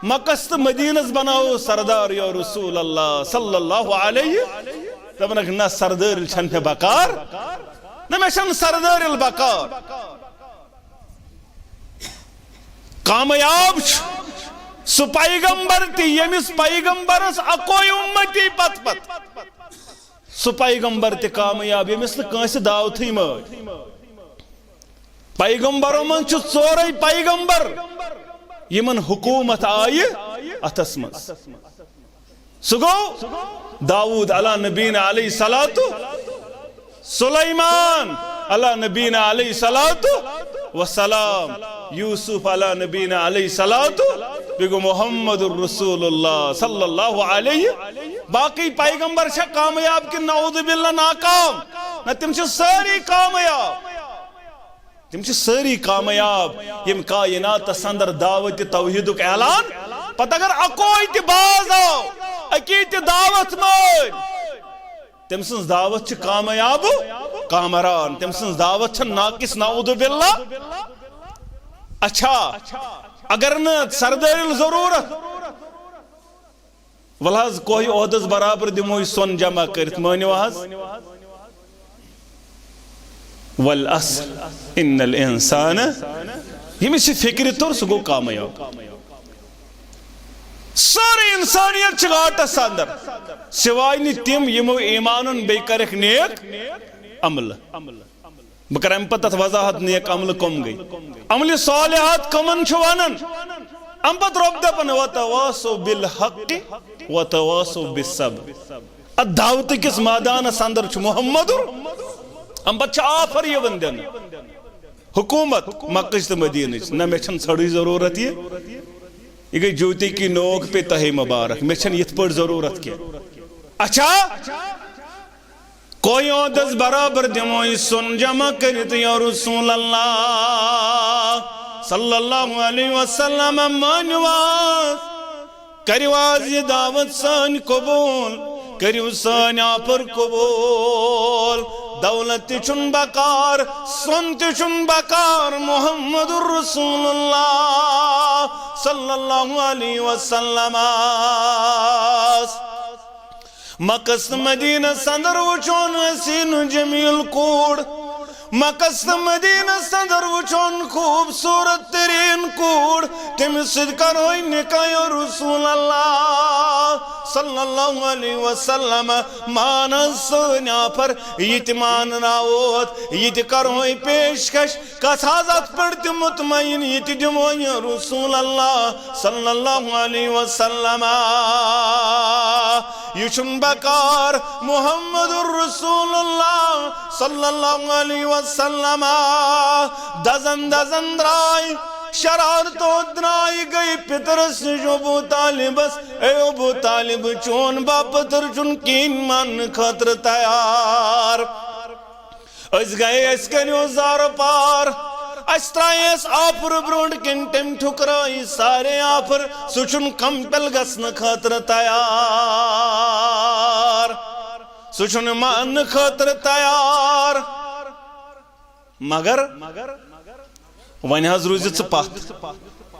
مکس تہٕ مدینس بناوو سردار یا رسول اللہ صلی اللہ علیہ۔ دپنکھ، نہ، سردٲرِل چھنہٕ مےٚ بکار، نہ، مےٚ چھنہٕ سردٲرِل بکار۔ کامیاب چھُ سُہ پیغمبر تہِ، ییٚمِس پیغمبرس اکوے اُمتی پتہٕ پتہٕ۔ سُہ پیغمبر تہِ کامیاب، ییٚمِس نہٕ کٲنٛسہِ دعوتھٕے مٲج۔ پیغمبرو منٛز چھُ ژورے پیغمبر، یِمن حکومت آیہِ اتھس منٛز۔ سُہ گوٚو داوود علی نبینا علیہ الصلوۃ، سلیمان علی نبینا علیہ الصلوۃ وسلام، یوسف علی نبینا علیہ الصلوۃ، بیٚیہِ گوٚو محمد رسول اللہ صلی اللہ علیہ۔ باقی پیغمبر چھا کامیاب کِنہٕ نعوذ باللہ ناکام؟ نہ، تِم چھِ سٲری کامیاب۔ تِم چھِ سٲری کامیاب، یِم کائناتس اندر دعوت توحیدُک اعلان۔ پتہٕ اگر اکوے تہِ باز آو، اکی تہِ دعوت مٲنۍ، تٔمۍ سٕنٛز دعوت چھِ کامیاب کامران، تٔمۍ سٕنٛز دعوت چھِ ناقص، نعوذ باللہ۔ اچھا، اگر نہٕ سردٲرِل ضروٗرت، ول حظ، کوہہِ احدس برابر دِمو أسۍ سۄن جمع کٔرِتھ، مٲنِو حظ۔ والعصر ان الانسان، ییٚمِس یہِ فکرِ توٚر، سُہ گوٚو کامیاب۔ سٲرٕے انسانیت چھِ گاٹس اندر، سوائے نہٕ تِم یِمو ایمانن بیٚیہِ کرکھ نیک عملہٕ۔ بہٕ کرٕ امہِ پتہٕ تتھ وضاحت، نیک عملہٕ کم گٔے، عملِ صالحات کمن چھُ ونان؟ امہِ پتہٕ رۄب دپان، وتواصوا بالحق وتواصوا بالصبر۔ اتھ دعوتہٕ کِس مٲدانس اندر چھُ محمد، امہِ پتہٕ چھِ آفر یِوان دِنہٕ۔ حکومت مکٕچ تہٕ مدینٕچ، نہ، مےٚ چھنہٕ ژھرٕے ضروٗرت یہِ۔ یہِ گٔے جوتی کی نوک پہ تہے مبارک، مےٚ چھنہٕ یِتھ پٲٹھۍ ضروٗرت کینٛہہ۔ اچھا، کوہہِ احدس برابر دِمو أسۍ سۄن جمع کٔرِتھ، یا رسول اللہ صلی اللہ علیہ وسلم، مٲنِو حظ، کٔرِو حظ یہِ دعوت سٲنۍ قبوٗل، کٔرِو سٲنۍ آفر قبوٗل۔ دولت تہِ چھُنہٕ بکار، سۄن تہِ چھُنہٕ بکار، محمد رسول اللہ صلی اللہ علیہ وسلم۔ مکس تہٕ مدینس اندر وٕچھون حسین جمیل کوٗر، مکس تہٕ مدینس اندر وٕچھون خوٗبصوٗرت تریٖن کوٗر، تٔمِس سۭتۍ کرو نکاح یا رسول اللہ صلی اللہ علیہ وسلم۔ مان حظ سٲنۍ آفر، یہِ تہِ مانناووتھ، یہِ تہِ کرو پیشکش۔ کتھ حظ اتھ پٮ۪ٹھ تہِ مطمئن، یہِ تہِ دِمو یا رسول اللہ صلی اللہ علیہ وسلم۔ یہِ چھُم بکار محمد رسول اللہ صلی اللہ علیہ وسلم۔ دزن دزن درٛاے، شرارتو درٛاے، گٔے پِترس نِش ابو طالبس، اے ابو طالب، چون باپتر چھُنہٕ کِہیٖنۍ ماننہٕ خٲطرٕ تیار۔ أسۍ گٔے، أسۍ کٔرِو زارٕ پار، اَسہِ ترٛایس آفرٕ برٛونٛٹھ کِنۍ، تٔمۍ ٹھُکرٲے سارے آفر، سُہ چھُنہٕ compel گژھنہٕ خٲطرٕ تیار، سُہ چھُنہٕ ماننہٕ خٲطرٕ تیار۔ مگر وۄنۍ حظ روٗزِ ژٕ پتھ،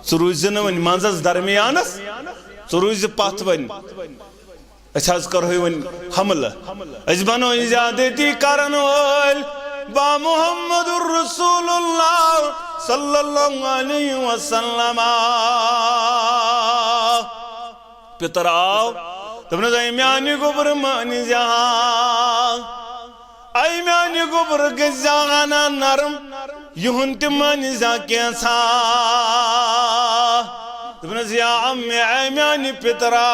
ژٕ روٗزِ نہٕ وۄنۍ منٛزس درمیانس، ژٕ روٗزِ پتھ وۄنۍ۔ أسۍ حظ کرہوے وۄنۍ حملہٕ، أسۍ بنو زیادتی کرن وٲلۍ۔ با محمد رسول اللہ صلی اللہ علیہ وسلم۔ پتر آو، دوٚپنس، اے میانہِ گوٚبرٕ، مٲنۍ زِ ہا، اے میانہِ گوٚبرٕ، گٔژھۍ زِ ہا ہنا نرم، یِہُنٛد تہِ مٲنۍ زِ ہا کینٛژھا۔ دوٚپنس، یا عم، اے میانہِ پترا،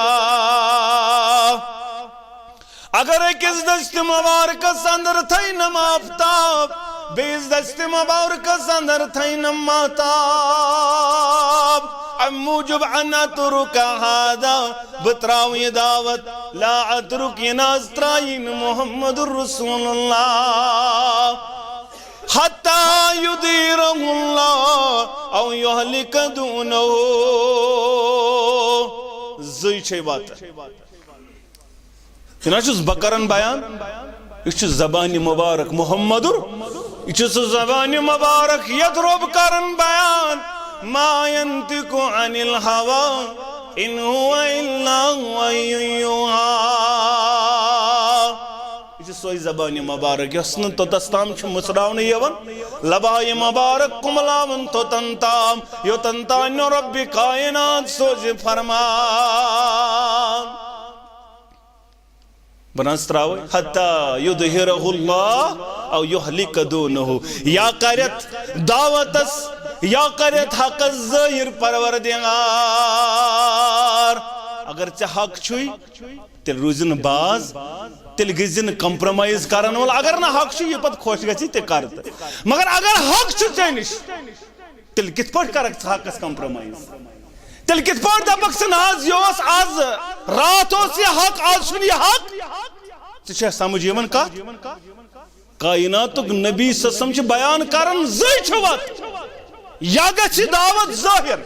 اگر أکِس دستہِ مبارکس اندر تھینم آفتاب، بیٚیِس دستہِ مبارکس اندر تھینم مہتاب، امہِ موٗجوٗب ان اترک ہذا، بہٕ ترٛاوٕ یہِ دعوت، لا اترک، یہِ نہ حظ ترٛایہِ نہٕ محمد رسول اللہ، حتی یدیرہ اللہ او یہلک دونہ۔ زٕے چھے وتہٕ۔ یہِ نہ چھُس بہٕ کران بیان، یہِ چھُ زبانہِ مبارک محمدُر، یہِ چھُ سُہ زبانہِ مبارک یتھ رۄب کران بیان۔ ما ینطق عن الہوی ان ہو الا وحی یوحی۔ یہِ چھِ سۄے زبانہِ مبارک یۄس نہٕ توٚتس تام چھِ مُژراونہٕ یِوان، لبایہِ مبارک کُملاوان توٚتن تام یوٚتن تام نہٕ رۄبِ کائنات سوزِ فرمان۔ بہٕ نہ حظ ترٛاوَے۔ حتی یظہرہ اللہ او یہلک دونہ۔ یا کرٮ۪تھ دعوتس، یا کرٮ۪تھ حقس ظٲہر پروردگار۔ اگر ژےٚ حق چھُے، تیٚلہِ روٗزِ نہٕ باز، تیٚلہِ گٔژھۍ زِ نہٕ compromise کرن وول۔ اگر نہٕ حق چھُ، یہِ پتہٕ خۄش گژھِ، تہِ کر تہٕ۔ مگر اگر حق چھُ ژےٚ نِش، تیٚلہِ کِتھ پٲٹھۍ کرکھ ژٕ حقس compromise؟ تیٚلہِ کِتھ پٲٹھۍ دپکھ ژٕ، نہ حظ، یہِ اوس از، راتھ اوس یہِ حق، از چھُنہٕ یہِ حق؟ ژےٚ چھےٚ سمجھ یِوان کتھ؟ کائناتُک نبی صلی اللہ علیہ وسلم چھُ بیان کران، زٕے چھِ وتہٕ۔ یا گژھِ دعوت ظٲہر،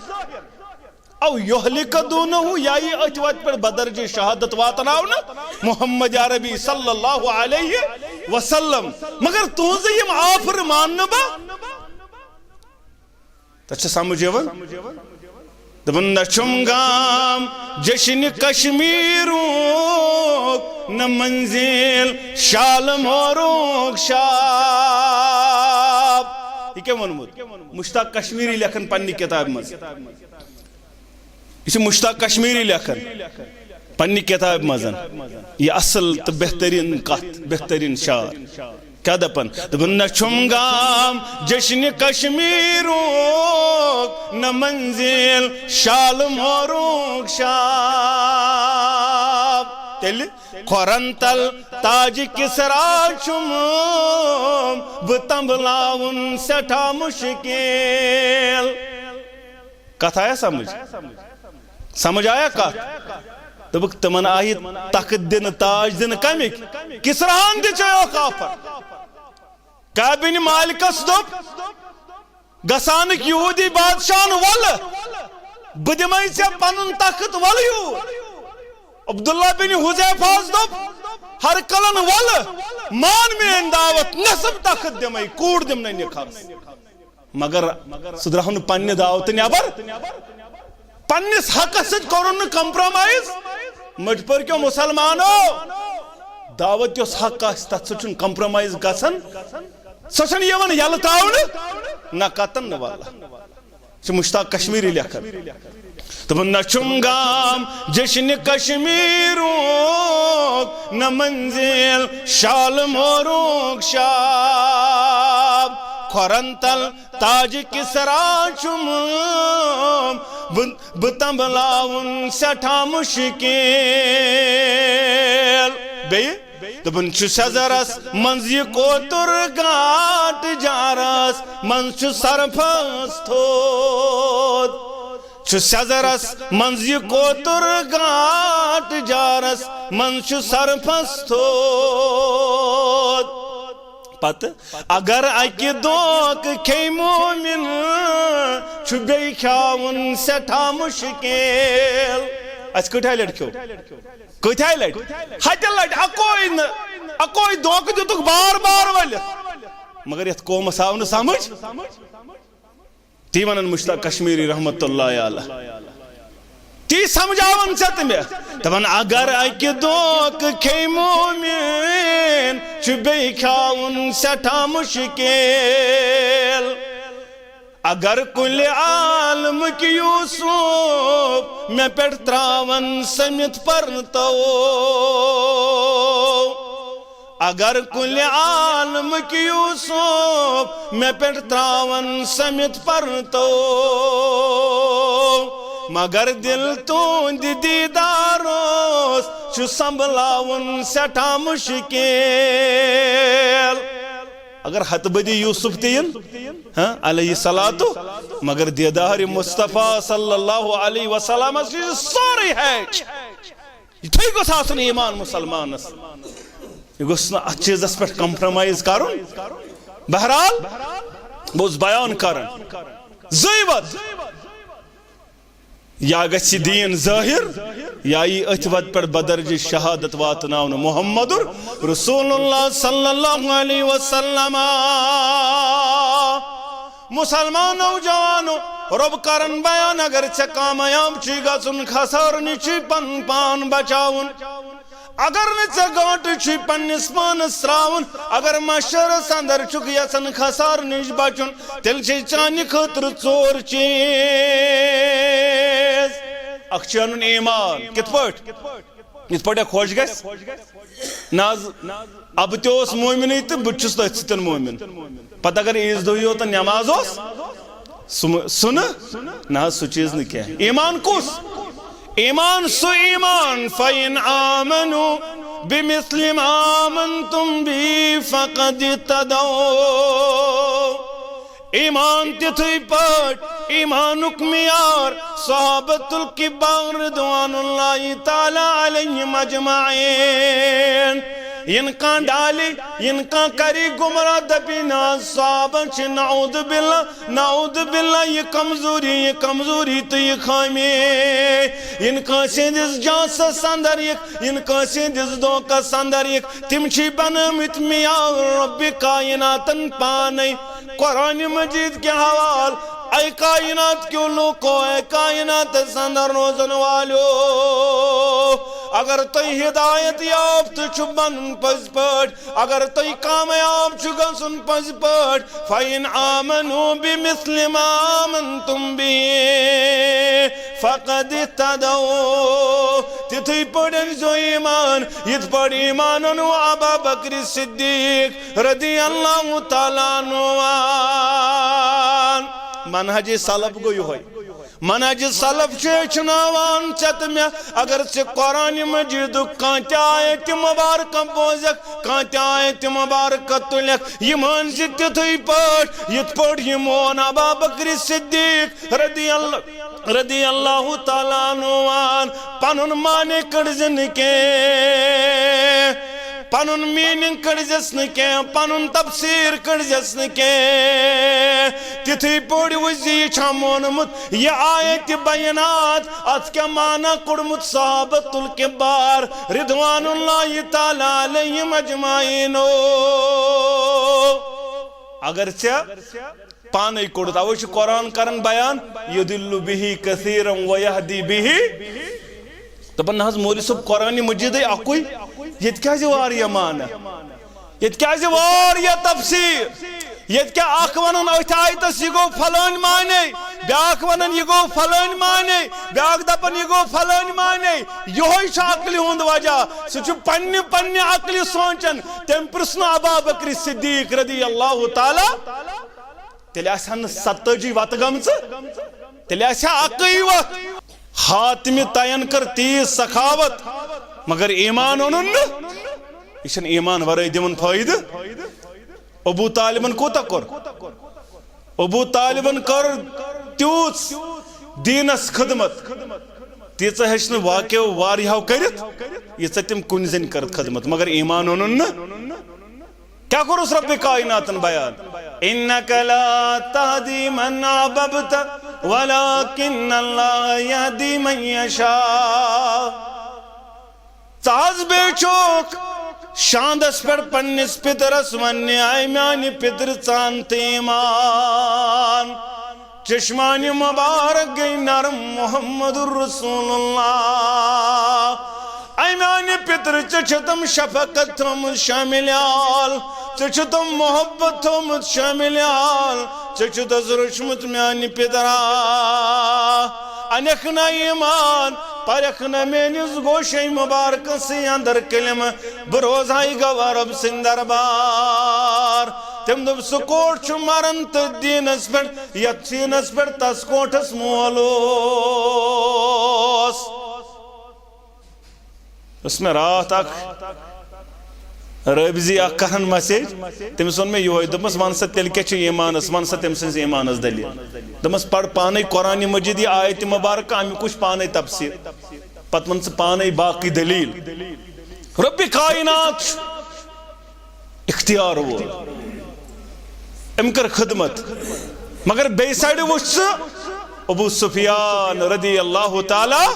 او یہلک دونہ، یا یی أتھۍ وتہِ پٮ۪ٹھ بدرجہ شہادت واتناونہٕ محمد عربی صلی اللہ علیہ وسلم۔ مگر تُہنٛزٕ یِم آفرٕ ماننہٕ بہٕ، تتھ چھِ سمجھ یِوان؟ دپان، نہ چھُم گام جشن کشمیرُک، نہ منزل شالمورُک شاب۔ یہِ کیٛاہ ووٚنمُت؟ مشتاق کشمیری لیکھان پننہِ کتابہِ منٛز۔ یہِ چھُ مشتاق کشمیری لیکھان پننہِ کتابہِ منٛز۔ یہِ اصل تہٕ بہترین کتھ، بہترین شعر۔ کیٛاہ دپان؟ دپان، نہ چھُم گام جشن کشمیرُک، نہ منزل شالمورُک شاب۔ تیٚلہِ کھۄرن تل تاج کسرا چھُم بہٕ تنبلاوُن سٮ۪ٹھاہ مشکل۔ کتھ آیا سمجھ؟ سمجھ آیا کتھ؟ دوٚپُکھ، تِمن آیہِ تخت دِنہٕ، تاج دِنہٕ کمِکۍ؟ کسراہن تہِ چیوکھ آفر۔ کعب بن مالکس دوٚپ، گسانٕکۍ یہودی بادشاہن، ولہٕ، بہٕ دِمے ژےٚ پنُن تخت، ولہٕ یوٗر۔ عبداللہ بن حذیفہس دوٚپ، ہرکلن، ولہٕ، مان میٲنۍ دعوت، نصف تخت دِمے، کوٗر دِمنے نکاحس۔ مگر سُہ درٛاو نہٕ پننہِ دعوتہٕ نٮ۪بر۔ پننِس حقس سۭتۍ کوٚرُن نہٕ compromise۔ مٔٹھۍ پٔرۍ کیو مسلمانو، دعوت یۄس حق آسہِ، تتھ سۭتۍ چھُنہٕ compromise گژھان۔ سۄ چھنہٕ یِوان یلہٕ تراونہٕ، نہ کتن نہٕ واللہ۔ چھُ مشتاق کشمیری لیکھان۔ دوٚپُن، نہ چھُم گام جشن کشمیرُک، نہ منزل شالمورُک شاب۔ کھۄرن تل تاج کسرا چھُم بہٕ، بہٕ تنبلاوُن سٮ۪ٹھاہ مُشکِل۔ بیٚیہِ دوٚپُن، چھُ سٮ۪زرس منٛز یہِ کوتُر گاٹہٕ جارس منٛز چھُ سرفس تھوٚد۔ چھُ سٮ۪زرس منٛز یہِ کوتُر گاٹہٕ جارس منٛز چھُ سرفس تھوٚد۔ پتہٕ اگر اکہِ دھوکہٕ کھیٚیہِ مومِن، چھُ بیٚیہِ کھیاوُن سٮ۪ٹھاہ مُشکِل۔ اَسہِ کۭتیٛاہ لٹہِ کھیوٚو؟ کۭتیٛاہ لٹہِ؟ ہتہِ لٹہِ۔ اکوے نہٕ، اکوے دھوکہٕ دِتُکھ بار بار ؤلِتھ۔ مگر یتھ قومس آو نہٕ سمجھ۔ تی ونان مشتاق کشمیری رحمت اللہ علیہ۔ تی سمجھاوان ژےٚ تہٕ مےٚ۔ دپان اگر اکہِ دھوکہٕ کھیٚیہِ مومِن، چھُ بیٚیہِ کھیاوُن سٮ۪ٹھاہ مُشکِل۔ اگر کُلہِ عالمٕکۍ یوسف مےٚ پٮ۪ٹھ تراون سٔمِتھ پرتو، اگر کُلہِ عالمٕکۍ یوسف مےٚ پٮ۪ٹھ تراون سٔمِتھ پرتو، مگر دل تُہنٛدِ دیدارس چھُ سنبھلاوُن سٮ۪ٹھاہ مُشکِل۔ اگر ہتہٕ بٔدی یوسف تہِ یِن، ہاں، علیہ الصلوۃ، مگر دیدار مصطفیٰ صلی اللہ علیہ وسلم چھُ سورُے ہیچھ۔ یِتھُے گوٚژھ آسُن ایمان مسلمانس۔ یہِ گوٚژھ نہٕ اتھ چیٖزس پٮ۪ٹھ compromise کرُن۔ بہرحال، بہٕ اوسُس بیان کران۔ زٕے وَتہٕ۔ یا گژھِ دین ظٲہر، یا یی أتھۍ وَتہِ پٮ۪ٹھ بدرجہ شہادت واتناونہٕ محمد رسول اللہ صلی اللہ علیہ وسلم۔ مسلمان نوجوانو، رب کرن بیان، اگر ژےٚ کامیاب چھُے گژھُن، خسارٕ نِش چھُے پنُن پان بچاوُن۔ اگر نہٕ ژےٚ گٲنٹہٕ چھُے پننِس پانس تراوُن، اگر محشرس اندر چھُکھ یژھان خسارٕ نِش بچُن، تیٚلہِ چھِ چانہِ خٲطرٕ ژور چیٖز۔ اکھ چھُ انُن ایمان۔ کِتھ پٲٹھۍ؟ یِتھ پٲٹھۍ خۄش گژھِ۔ نہ حظ، ابہٕ تہِ اوس مومنٕے تہٕ بہٕ تہِ چھُس تٔتھۍ سۭتۍ مومن۔ پتہٕ اگر عیٖذ دۄہ یوت نٮ۪ماز اوس، سُہ مہٕ-، سُہ نہٕ، نہ حظ، سُہ چیٖز نہٕ کینٛہہ۔ ایمان کُس؟ ایمان سُہ ایمان، فَإِنْ آمَنُوا بِمِثْلِ مَا آمَنْتُمْ بِهِ فَقَدِ اهْتَدَوْا۔ ایمان تِتھُے پٲٹھۍ، ایمانُک معیار صحابتُل کبار رضوان اللہ تعالیٰ علیہم اجمعین۔ یِن کانٛہہ ڈالہِ، یِن کانٛہہ کری گمراہ، دپہِ نہ حظ صحابہ چھِ، نعوذ باللہ، نعوذ باللہ، یہِ کمزوری، یہِ کمزوری تہٕ یہِ خٲمی۔ یِن کٲنٛسہِ ہٕنٛدِس جاسس اندر یِکھ، یِن کٲنٛسہِ ہٕنٛدِس دھوکس اندر یِکھ، تِم چھِ بنٲومٕتۍ معیار رب کائناتن پانے۔ قرآن مجید کے حوال، اے کائنات کیو لوکو، اے کائناتس اندر روزن والیو، اگر تُہۍ ہدایت یافتہٕ چھِو بنُن پٔزۍ پٲٹھۍ، اگر تُہۍ کامیاب چھِو گژھُن پٔزۍ پٲٹھۍ، فَإِنْ آمَنُوا بِمِثْلِ مَا آمَنْتُمْ بِهِ فَقَدِ اهْتَدَوْا۔ تِتھُے پٲٹھۍ أنۍ زیو ایمان، یِتھ پٲٹھۍ ایمان اوٚنوُ ابا بکر صدیق رضی اللہ تعالیٰ عنہ۔ منہج سلف گوٚو یِہوٚے۔ منہج سلف چھُ ہیٚچھناوان ژےٚ تہٕ مےٚ، اگر ژےٚ قرآن مجیدُک کانٛہہ تہِ آیت مبارکہ بوزکھ، کانٛہہ تہِ آیت مبارکہ تُلکھ، یہِ مٲنۍ زِ تِتھُے پٲٹھۍ، یِتھ پٲٹھۍ یہِ مون ابا بکر صدیق رضی اللہ، رضی اللہ تعالیٰ عنہ۔ پنُن معنی کٔڑزِ نہٕ کینٛہہ، پنُن meaning کٔڑزٮ۪س نہٕ کینٛہہ، پنُن تفسیٖر کٔڑزٮ۪س نہٕ کینٛہہ۔ تِتھُے پٲٹھۍ وٕچھ زِ یہِ چھا مونمُت یہِ آیت بینات، اتھ کیٛاہ معنی کوٚڑمُت صحابتُل کبار رضوان اللہ تعالیٰ علیہم اجمعینو۔ اگر ژےٚ پانے کوٚڑُتھ، اوے چھُ قرآن کران بیان، یُضِلُّ بِهِ كَثِيرًا وَيَهْدِي بِهِ۔ دپان نہ حظ مولوی صٲب، قرآن مجیدے اکُے، ییٚتہِ کیٛازِ واریاہ معنی، ییٚتہِ کیٛازِ واریاہ تفسیٖر؟ ییٚتہِ کیٛاہ اکھ ونان أتھۍ آیتس یہِ گوٚو فلٲنۍ معنی، بیٛاکھ ونان یہِ گوٚو فلٲنۍ معنی، بیٛاکھ دپان یہِ گوٚو فلٲنۍ معنی۔ یِہوٚے چھُ عقلہِ ہُنٛد وجہ۔ سُہ چھُ پننہِ، پننہِ عقلہِ سونچان۔ تٔمۍ پرژھ نہٕ ابا بکر صدیق رضی اللہ تعالیٰ، تیٚلہِ آسہِ ہا نہٕ ستٲجی وتہٕ گٔمژٕ، تیٚلہِ آسہِ ہا اکٕے وتھ۔ حاتمِ تعین کٔر تیٖژ سخاوت، مگر ایمان اوٚنُن نہٕ۔ یہِ چھُنہٕ ایمان ورٲے دِوان فٲیدٕ۔ ابو طالبن کوٗتاہ کوٚر؟ ابو طالبن کٔر تیٖژ دیٖنس خدمت، تیٖژاہ ہیٚچھ نہٕ واقعو واریاہو کٔرِتھ، ییٖژاہ تٔمۍ کُنہِ زٔنۍ کٔر خدمت، مگر ایمان اوٚنُن نہٕ۔ کیٛاہ کوٚرُس رۄبِ کائناتن بیان؟ انک لا تہدی من احببت ولکن اللہ یہدی من یشاء۔ ژٕ حظ بیٚیہِ چھُکھ شاندس پٮ۪ٹھ پننِس پِترس وننہِ، اے میانہِ پِترٕ، ژٕ اَن تہٕ ایمان۔ چشمانہِ مبارک گٔے نرم، محمد رسول اللہ۔ اے میانہِ پِترٕ، ژےٚ چھُتم شفقت تھٲومٕژ شاملِ حال، ژےٚ چھُتم محبت تھٲومٕژ شاملِ حال، ژےٚ چھُتس روٚچھمُت میانہِ پِترا۔ انکھ نہ ایمان، پرکھ نہ میٲنِس گوشے مبارکس سٕے اندر کلمہٕ، بہٕ روزہے گواہ رۄب سٕنٛدِ دربار۔ تٔمۍ دوٚپ، سُہ کوٹھ چھُ مران تٔتھۍ دیٖنس پٮ۪ٹھ، یتھ دیٖنس پٮ۪ٹھ تس کوٹھس مول اوس۔ اوس مےٚ راتھ اکھ رٲبزی اکھ کران مسیج، تٔمِس ووٚن مےٚ یِہوٚے، دوٚپمَس، وَن سا تیٚلہِ کیٛاہ چھُ ایٖمانَس، وَن سا تٔمۍ سٕنٛز ایٖمانَس دٔلیٖل۔ دوٚپمَس، پَر پانَے قرآنِ مجیٖد یہِ آیتِ مبارکہ، اَمیُک وٕچھ پانَے تفسیٖر، پَتہٕ وَن ژٕ پانَے باقٕے دٔلیٖل۔ رۄبِ کائنات چھُ اختیار وول، أمۍ کٔر خدمت، مگر بیٚیہِ سایڈٕ وٕچھ ژٕ ابو سفیان رضی اللہ تعالیٰ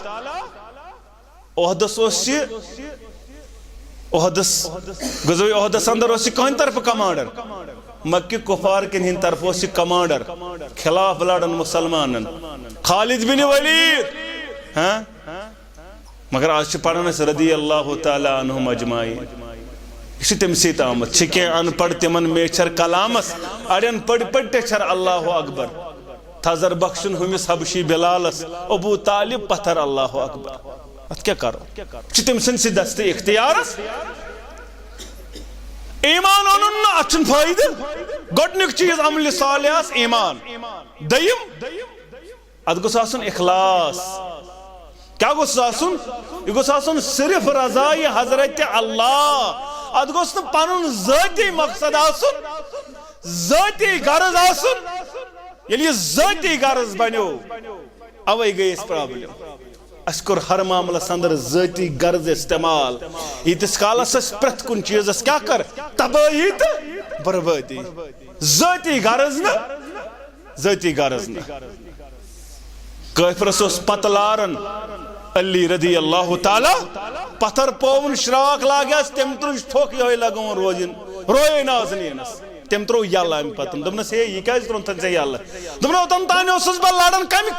احدس اوس یہِ، احدس، غزوہ احدس اندر اوس یہِ کٕہٕنٛدِ طرفہٕ کمانڈر؟ مکہ کفار کٮ۪ن ہٕنٛدِ طرفہٕ اوس یہِ کمانڈر، خلاف لڑان مسلمانن، خالد بن ولید۔ ہاں، مگر آز چھِ پران أسۍ رضی اللہ تعالیٰ عنہم اجمعین۔ یہِ چھُ تٔمۍ سۭتۍ آمُت۔ چھِ کینٛہہ ان پڑھ تِمن میچھر کلامس، اڑٮ۪ن پٔڑۍ پٔڑۍ ٹیچھر اللہ اکبر۔ تھزر بخشُن ہُمِس حبشی بلالس، ابو طالب پتھر، اللہ اکبر۔ اتھ کیٛاہ کرو؟ چھِ تٔمۍ سٕنٛدِ سۭتۍ دستہِ اختیارس۔ ایمان اونُن نہٕ، اتھ چھُنہٕ فٲیدٕ۔ گۄڈٕنیُک چیٖز عملِ صالحس ایمان۔ دوٚیِم، اتھ گوٚژھ آسُن اخلاص۔ کیٛاہ گوٚژھ آسُن؟ یہِ گوٚژھ آسُن صرف رضایہِ حضرت اللہ۔ اتھ گوٚژھ نہٕ پنُن ذٲتی مقصد آسُن، ذٲتی غرض آسُن۔ ییٚلہِ یہِ ذٲتی غرض بنیو، اوے گٔے اسہِ پرابلم۔ اسہِ کوٚر ہر معاملس اندر ذٲتی غرض استعمال۔ ییٖتِس کالس اسہِ پرٛٮ۪تھ کُنہِ چیٖزس کیٛاہ کٔر؟ تبٲہی تہٕ بربٲدی۔ ذٲتی غرض نہٕ، ذٲتی غرض نہٕ۔ کٲفرس اوس پتہٕ لاران علی رضی اللہ تعالیٰ، پتھر پووُن، شراکھ لاگیس، تٔمۍ تُج تھوٚکھ یِہوٚے لگووُن روزِن، رویے نازنینس۔ تٔمۍ ترٛوو یلہٕ امہِ پتہٕ۔ دوٚپنس، ہے، یہِ کیٛازِ ترٛوونتھن ژےٚ یلہٕ؟ دوٚپُن، اوٚتام تانۍ اوسُس بہٕ لڑان کمہِ،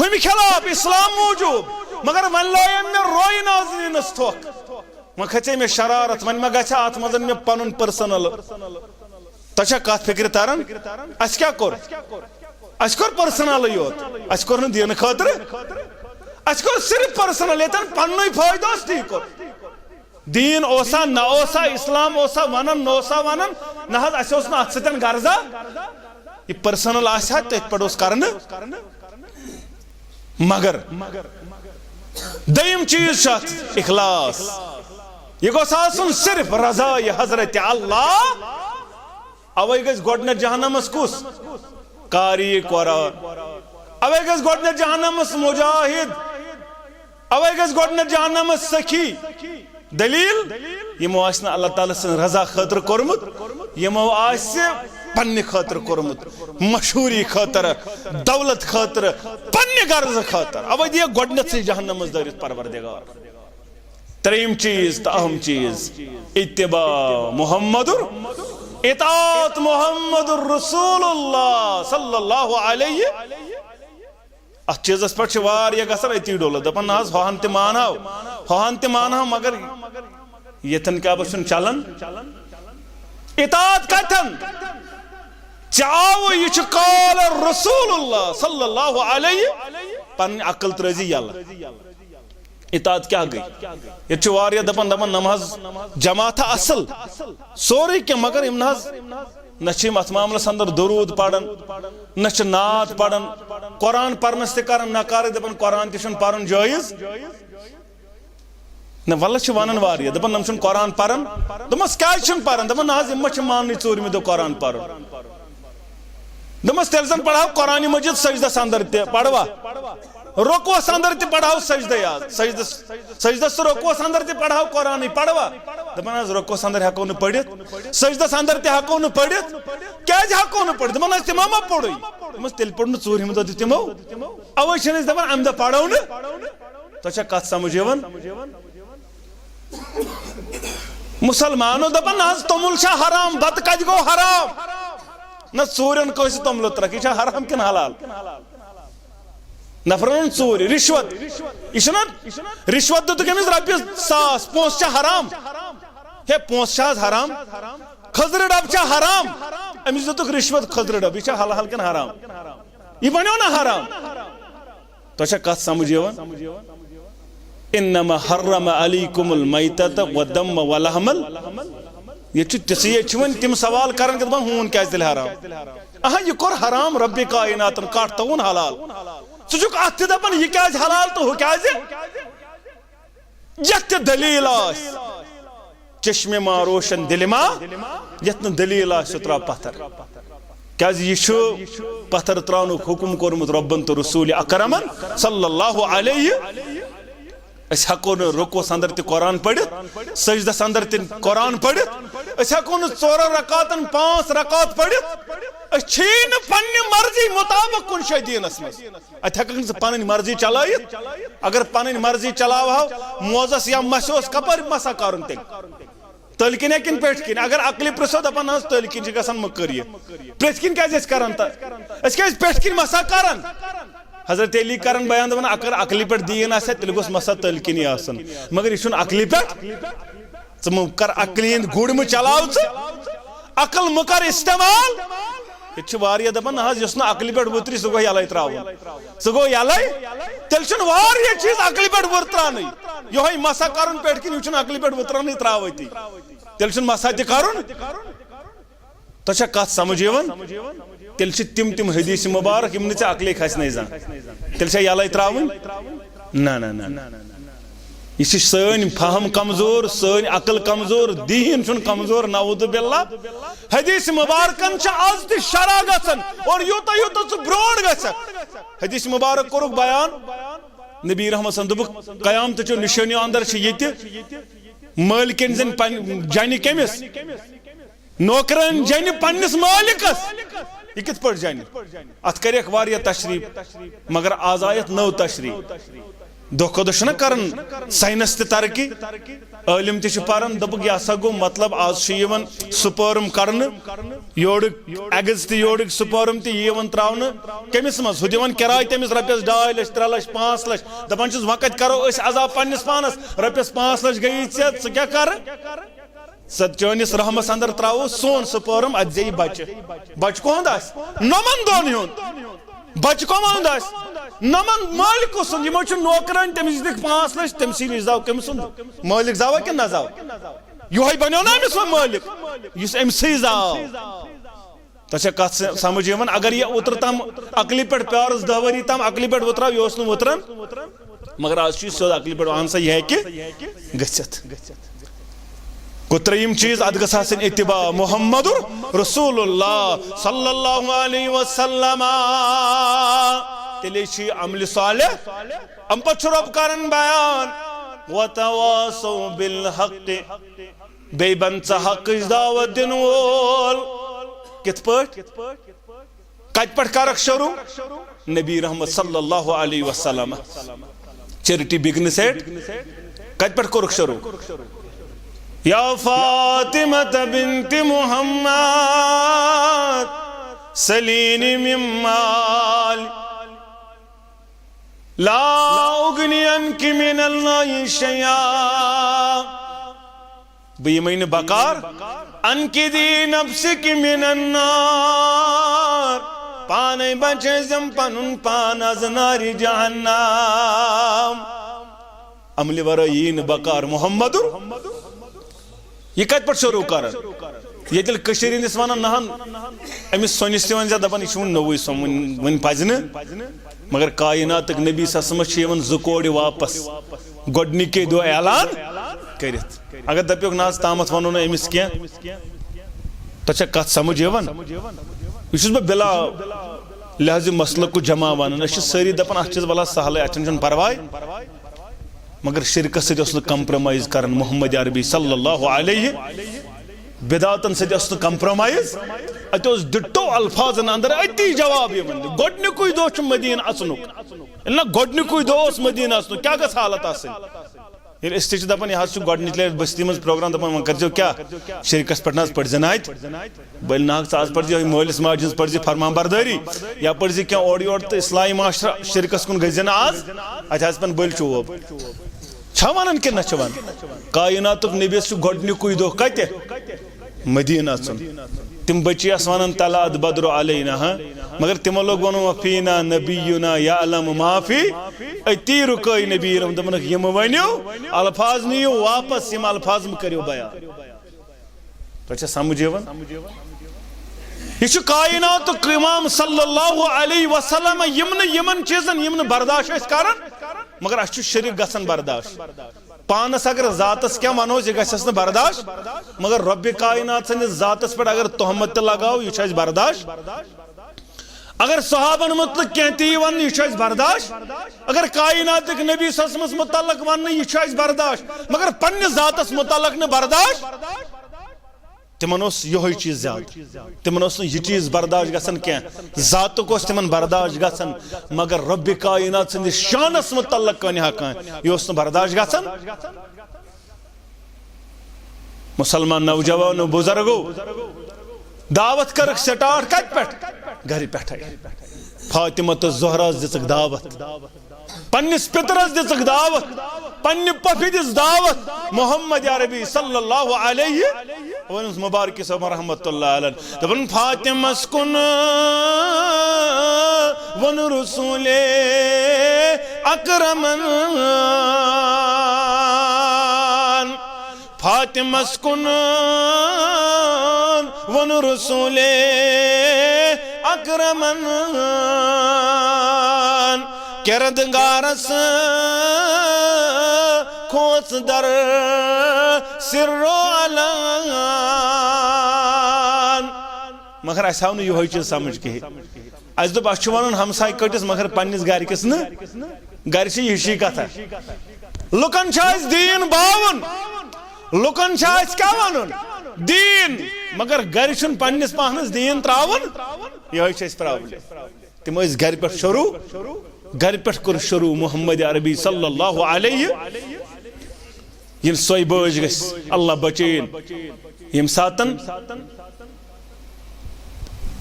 ہُمہِ خلاف، اسلام موٗجوٗب، مگر وۄنۍ لایے مےٚ رویہِ نازنینس تھوٚکھ۔ وۄنۍ کھژے مےٚ شرارت، وۄنۍ ما گژھِ اتھ منٛز مےٚ پنُن پرسنل۔ تۄہہِ چھا کتھ فکرِ تران؟ اسہِ کیٛاہ کوٚر؟ اسہِ کوٚر پرسنلٕے یوت، اسہِ کوٚر نہٕ دینہٕ خٲطرٕ، اسہِ کوٚر صرف پرسنل، ییٚتٮ۪ن پننُے فٲیدٕ اوس تی کوٚر۔ دین اوسا نہ اوسا، اسلام اوسا ونان نہ اوسا ونان، نہ حظ، اسہِ اوس نہٕ اتھ سۭتۍ غرضا۔ یہِ پرسنل آسہِ ہا، تٔتھۍ پٮ۪ٹھ اوس کرنہٕ۔ مگر دوٚیِم چیٖز چھُ اتھ اخلاص۔ یہِ گوٚژھ آسُن صرف رضایہِ حضرت اللہ۔ اوے گژھِ گۄڈٕنیتھ جہنمس کُس؟ قاری قرآن۔ اوے گژھِ گۄڈٕنیتھ جہنمس مجاہد۔ اوے گژھِ گۄڈٕنیتھ جہنمس سخی۔ دلیل، یِمو آسہِ نہٕ اللہ تعالیٰ سٕنٛز رضا خٲطرٕ کوٚرمُت، یِمو آسہِ پننہِ خٲطرٕ کوٚرمُت، مشہوٗری خٲطرٕ، دولت خٲطرٕ، پننہِ غرضہٕ خٲطرٕ۔ اوے دِیہِ گۄڈٕنیتھٕے جہنمس دٲرِتھ پروردگار۔ ترٛیٚیِم چیٖز تہٕ اہم چیٖز، اتباع محمد، اطاعت محمد رسول اللہ صلی اللہ علیہ۔ اتھ چیٖزس پٮ۪ٹھ چھِ واریاہ گژھان أتی ڈوٚلہٕ، دپان، نہ حظ، ہۄہن تہِ مانہو، ہۄہن تہِ مانہو، مگر ییٚتٮ۪ن کیٛاہ بہٕ چھُنہٕ چلان۔ اطاعت کتٮ۪ن؟ ژےٚ آوٕ، یہِ چھُ قال رسول اللہ صلی اللہ علیہ، پنٕنۍ عقل ترٲزِ یَلہٕ۔ اطاعت کیٛاہ گٔے؟ ییٚتہِ چھُ واریاہ دَپان، دَپان نماز جماعت اَصٕل، سورُے کینٛہہ، مگر یِم نہ حظ، نہ چھِ یِم اَتھ معاملَس اندر درود پَران، نہ چھِ نعت پَران، قرآن پَرنَس تہِ کَران نکارٕے، دَپان قرآن تہِ چھُنہٕ پَرُن جٲیِز۔ نہ، وَلہٕ چھِ وَنان واریاہ، دَپان، "یِم چھِنہٕ قرآن پَران۔" دوٚپمَس، "کیٛازِ چھِنہٕ پَران؟" دَپان، "نہ حظ، یِم ما چھِ ماننٕے ژوٗرمہِ دۄہ قرآن پَرُن؟" دوٚپمَس، "تیٚلہِ زَن پَرہاو قرآنِ مجیٖد سجدَس اندر تہِ، پَروا؟ رکوعس اندر تہِ پَرہاو سجدَے آز، سجدَس، سجدَس تہٕ رکوعس اندر تہِ پَرہاو قرآنٕے، پَروا؟" دَپان، "حظ، رکوعس اندر ہٮ۪کو نہٕ پٔرِتھ، سجدَس اندر تہِ ہٮ۪کو نہٕ پٔرِتھ، کیٛازِ ہٮ۪کو نہٕ پٔرِتھ؟" دَپان، "حظ، تِمو ما پوٚرُے؟" دوٚپمَس، "تیٚلہِ پوٚر نہٕ ژوٗرمہِ دۄہ تہِ تِمو، اَوَے چھِنہٕ أسۍ دَپان اَمہِ دۄہ پَرو نہٕ۔" تۄہہِ چھا کتھ سمجھ یِوان؟ مسلمانو دپان، نہ حظ، توٚمُل چھا حرام، بتہٕ کتہِ گوٚو حرام؟ نہ، ژوٗرٮ۪ن کٲنٛسہِ توٚملہٕ ترکھ، یہِ چھا حرام کِنہٕ حلال؟ نفرن ژوٗرِ، رشوت، یہِ چھُنہ، رشوت دِتُکھ أمِس رۄپیہِ ساس، پونٛسہٕ چھا حرام؟ ہے، پونٛسہٕ چھا حظ حرام؟ خٔزرٕ ڈبہٕ چھا حرام؟ أمِس دِتُکھ رشوت خٔزرٕ ڈبہٕ، یہِ چھا حلال کِنہٕ حرام؟ یہِ بنیو نہ حرام۔ تۄہہِ چھا کتھ سمجھ یِوان؟ انما حرم علیکم المیتۃ والدم ولحم ال-، ییٚتہِ چھُ تِژھٕے، ییٚتہِ چھِ وۄنۍ تِم سوال کران کہِ دپان، ہوٗن کیازِ تیٚلہِ حرام؟ اہا، یہِ کوٚر حرام رب کائناتن، کٹھ تھووُن حلال۔ ژٕ چھُکھ اتھ تہِ دپان، یہِ کیازِ حلال تہٕ ہُہ کیازِ؟ یتھ تہِ دلیل آسہِ، چشمِ ما روشن دِلہِ ما، یتھ نہٕ دلیل آسہِ، سُہ تراو پتھر۔ کیازِ یہِ چھُ پتھر تراونُک حکم کوٚرمُت رۄبن تہٕ رسول اکرمن صلی اللہ علیہ۔ أسۍ ہٮ۪کو نہٕ رکوعس اندر تہِ قرآن پٔرِتھ، سجدس اندر تہِ قرآن پٔرِتھ، أسۍ ہٮ۪کو نہٕ ژورن رکعتن پانٛژھ رکعت پٔرِتھ۔ أسۍ چھِی نہٕ پننہِ مرضی مطابق کُنہِ جایہِ دیٖنس منٛز۔ اتہِ ہٮ۪ککھ نہٕ ژٕ پنٕنۍ مرضی چلٲیِتھ۔ اگر پنٕنۍ مرضی چلاوہو، موزس یا مسہِ اوس کپٲرۍ مسح کرُن تیٚلہِ؟ تٔلۍ کِنۍ یا کِنہٕ پٮ۪ٹھۍ کِنۍ؟ اگر عقلہِ پرژھو، دپان، نہ حظ، تٔلۍ کِنۍ چھِ گژھان مٔکٕر یہِ۔ پرٛٮ۪تھ کِنۍ کیازِ ٲسۍ کران تہٕ؟ أسۍ کیازِ پٮ۪ٹھۍ کِنۍ مسح کران؟ حضرت علی کران بیان، دپان، اگر عقلہِ پٮ۪ٹھ دیٖن آسہِ ہا، تیٚلہِ گوٚژھ مسح تٔلۍ کِنی آسُن، مگر یہِ چھُنہٕ عقلہِ پٮ۪ٹھ۔ ژٕ مہٕ کر عقلہِ ہِنٛدۍ گُرۍ مہٕ چلاو ژٕ، عقل مہٕ کر استعمال۔ ییٚتہِ چھِ واریاہ دپان، نہ حظ، یُس نہٕ عقلہِ پٮ۪ٹھ وُترِ، سُہ گوٚو یَلَے ترٛاوُن۔ سُہ گوٚو یَلَے۔ تیٚلہِ چھُنہٕ واریاہ چیٖز عقلہِ پٮ۪ٹھ وُترانٕے۔ یِہوٚے مسح کَرُن پٮ۪ٹھٕ کِنۍ، یہِ چھُنہٕ عقلہِ پٮ۪ٹھ وُترانٕے ترٛاوٲتی۔ تیٚلہِ چھُنہٕ مسح تہِ کَرُن۔ تۄہہِ چھا کَتھ سمجھ یِوان؟ تیٚلہِ چھِ تِم تِم حدیث مبارک، یِم نہٕ ژےٚ عقلے کھسنَے زانٛہہ۔ تیٚلہِ چھا یَلَے ترٛاوٕنۍ؟ نہ، نہ، نہ، نہ۔ یہِ چھِ سٲنۍ فہم کمزور، سٲنۍ عقل کمزور، دیٖن چھُنہٕ کمزور، نعوذ باللہ۔ حدیث مبارکن چھِ از تہِ شرح گژھان، اور یوٗتاہ یوٗتاہ ژٕ برونٛٹھ گژھکھ۔ حدیث مبارک کوٚرُکھ بیان، نبی رحمت صلی اللہ علیہ وسلم دوٚپُکھ، قیامتہٕ چیو نشٲنیو اندر چھِ یہِ تہِ، مٲلکن زن پن-، جنہِ کٔمِس؟ نوکرن جنہِ پننِس مٲلکس۔ یہِ کِتھ پٲٹھۍ جنہِ؟ اتھ کریکھ واریاہ تشریح، مگر از آیتھ نٔو تشریح۔ دۄہ کھۄتہٕ دۄہ چھُنہ کران ساینس تہِ ترقی، عٲلم تہِ چھِ پران۔ دوٚپُکھ، یہِ ہسا گوٚو مطلب، از چھُ یِوان سپرم کرنہٕ، یورٕ ایگز تہِ یورٕ سپرم تہِ یِوان تراونہٕ۔ کٔمِس منٛز؟ ہُہ دِوان کِراے تٔمِس رۄپیس ڈاے لچھ، ترٛےٚ لچھ، پانٛژھ لچھ، دپان چھُس، وۄنۍ کتہِ کرو أسۍ عذاب پننِس پانس؟ رۄپیس پانٛژھ لچھ گٔیی ژےٚ، ژٕ کیٛاہ کرٕ؟ ژٕ چٲنِس رحمس اندر تراوو سون سپرم، اتہِ زیٚیہِ بچہِ۔ بچہِ کُہُنٛد آسہِ؟ نۄمن دۄن ہُنٛد۔ بچہِ کۄمن ہُنٛد آسہِ؟ نۄمن مٲلکہٕ سُنٛد۔ یِمو چھُ نوکرن، تٔمِس دِتھ پانٛژھ لچھ، تٔمۍ سٕے نِش زاو کٔمۍ سُنٛد؟ مٲلک زاوا کِنہٕ نہ زاو؟ یِہوٚے بنیو نا أمِس وۄنۍ مٲلک، یُس أمۍ سٕے زاو۔ تۄہہِ چھا کتھ س-، سمجھ یِوان؟ اگر یہِ اوترٕ تام عقلہِ پٮ۪ٹھ پیارُس دہ ؤری تام عقلہِ پٮ۪ٹھ وُتراو، یہِ اوس نہٕ وُتران۔ مگر آز چھُ یہِ سیوٚد عقلہِ پٮ۪ٹھ، اہن سا، یہِ ہیٚکہِ گٔژھِتھ۔ گوٚو ترٛیٚیِم چیٖز، اتھ گٔژھ آسٕنۍ اتباع محمد رسول اللہ صلی اللہ علیہ وسلم۔ تیٚلے چھُ یہِ عملِ صالح۔ امہِ پتہٕ چھُ رۄب کران بیان، "وتواصوا بالحق"، بیٚیہِ بن ژٕ حقٕچ دعوت دِنہٕ وول۔ کِتھ پٲٹھۍ؟ کتہِ پٮ۪ٹھ کرکھ شروع؟ نبی رحمت صلی اللہ علیہ وسلم۔ چیریٹی بگنس ایٹ، کتہِ پٮ۪ٹھ کوٚرُکھ شروع؟ یا فاطمہ بنت محمد، سلینی من مال، لا اغنی عنک من اللہ شیئا۔ بہٕ یِمے نہٕ بکار، انقذی نفسک من النار۔ پانے بچٲوزٮ۪م پنُن پان از نارِ جہنم۔ عملہِ ورٲے یی نہٕ بکار محمدُر۔ یہِ کتہِ پٮ۪ٹھ شروع کران؟ ییٚلہِ کٔشیٖرِ ہٕنٛدِس ونان نہن، أمِس سۄنِس تہِ ونہِ زِ دپان، یہِ چھُ وُنہِ نوٚوُے سۄن، وُنہِ، وُنہِ پزِ نہٕ۔ مگر کائناتٕکۍ نبی صلی اللہ علیہ وسلمس چھِ یِوان زٕ کورِ واپس گۄڈنِکے دۄہ اعلان کٔرِتھ۔ اگر دپیوکھ، نہ حظ، تامتھ ونو نہٕ أمِس کینٛہہ، تۄہہِ چھا کتھ سمجھ یِوان؟ یہِ چھُس بہٕ بلا لحاظ مسلکُک جمع ونان۔ أسۍ چھِ سٲری دپان، اتھ چھِ ولا سہلٕے، اتھ چھُنہٕ پرواے۔ مگر شرکس سۭتۍ اوس نہٕ compromise کران محمد عربی صلی اللہ علیہ۔ بدعتن سۭتۍ اوس نہٕ compromise۔ اتہِ اوس ڈٹو الفاظن اندر أتی جواب یِوان دِنہٕ۔ گۄڈنیُکُے دۄہ چھُ مدیٖنہٕ اژنُک۔ ییٚلہِ نہ گۄڈنیُکُے دۄہ اوس مدیٖنہٕ اژنُک، کیٛاہ گژھِ حالت آسٕنۍ؟ ییٚلہِ أسۍ تہِ چھِ دپان، یہِ حظ چھُ گۄڈٕنِچ لٹہِ بستی منٛز پروگرام، دپان، وۄنۍ کٔرۍزیو کیٛاہ؟ شرکس پٮ۪ٹھ نہ حظ پٔرۍزِ نہٕ اتہِ۔ بٔلۍ ناگ ژٕ آز پرزِ یہے مٲلِس ماجہِ ہٕنٛز پرزِ فرمان بردٲری، یا پرزِ کینٛہہ اورٕ یورٕ تہٕ اصلاحی معاشرٕ، شرکس کُن گٔژھزِ نہٕ آز۔ اتہِ حظ پٮ۪ن بٔلۍ چوب۔ چھا ونان کِنہٕ نہ چھِ ونان؟ کائناتُک نبیَس چھُ گۄڈنیُکُے دۄہ کتہِ؟ مدینہ ژُن۔ تِم بچی آس ونان، "طلع البدر علینا"، ہاں؟ مگر تِمو لوگ ونُن، "وفینا نبینا یعلم ما فی"۔ أتی رُکٲے نبی علم، دوٚپنکھ، "یِم ؤنِو، الفاظ نِیِو واپس، یِم الفاظ مہٕ کٔرِو بیان۔" تۄہہِ چھا سمجھ یِوان؟ یہِ چھُ کائناتُک امام صلی اللہ علیہ وسلم، یِم نہٕ یِمن چیٖزن، یِم نہٕ برداشت ٲسۍ کران، مگر اَسہِ چھُ شرک گژھان برداشت۔ پانس اگر ذاتس کینٛہہ ونو، یہِ گژھٮ۪س نہٕ برداشت، مگر رۄبِ کائنات سٕنٛدِس ذاتس پٮ۪ٹھ اگر تہمت تہِ لگاو، یہِ چھُ اَسہِ برداشت۔ اگر صحابن متعلق کینٛہہ تہِ یی وننہٕ، یہِ چھُ اَسہِ برداشت۔ اگر کائناتٕکۍ نبی صلی اللہ علیہ وسلمس متعلق وننہٕ، یہِ چھُ اَسہِ برداشت، مگر پننِس ذاتس متعلق نہٕ برداشت۔ تِمن اوس یِہوٚے چیٖز زیادٕ۔ تِمن اوس نہٕ یہِ چیٖز برداشت گژھان کینٛہہ۔ ذاتُک اوس تِمن برداشت گژھان، مگر رۄبِ کائنات سٕنٛدِس شانس متعلق کانٛہہ کانٛہہ، یہِ اوس نہٕ برداشت گژھان۔ مسلمان نوجوانو، بزرگو، دعوت کٔرٕکھ سٹارٹ کتہِ پٮ۪ٹھ؟ گرِ پٮ۪ٹھے۔ فاطمہ تہٕ زہراہس دِژٕکھ دعوت۔ پننِس پِترس دِژٕکھ دعوت، پننہِ پۄپھِ دِژ دعوت محمد عربی صلی اللہ علیہ وسلم مبارک صٲب رحمت اللہ علیہ۔ دپان، فاطمس کُن ووٚن رسول اکرمن، فاطمس کُن ووٚن رسول اکرمن، کردگارس کھوژ در سر و علن۔ مگر اسہِ آو نہٕ یِہوٚے چیٖز سمجھ کِہیٖنۍ۔ اسہِ دوٚپ، اسہِ چھُ ونُن ہمسایہِ کٔٹِس، مگر پننِس گرِکِس نہٕ۔ گرِ چھِ ہِشی کتھا۔ لُکن چھُ اسہِ دیٖن باوُن، لُکن چھُ اسہِ کیٛاہ ونُن؟ دیٖن۔ مگر گرِ چھُنہٕ پننِس پانس دیٖن تراوُن، یِہوٚے چھِ اسہِ پرابلم۔ تِم ٲسۍ گرِ پٮ۪ٹھ شروع، گرِ پٮ۪ٹھ کوٚر شروع محمد عربی صلی اللہ علیہ۔ ییٚلہِ سۄے بٲج گژھِ، اللہ بچٲیِن، ییٚمہِ ساتن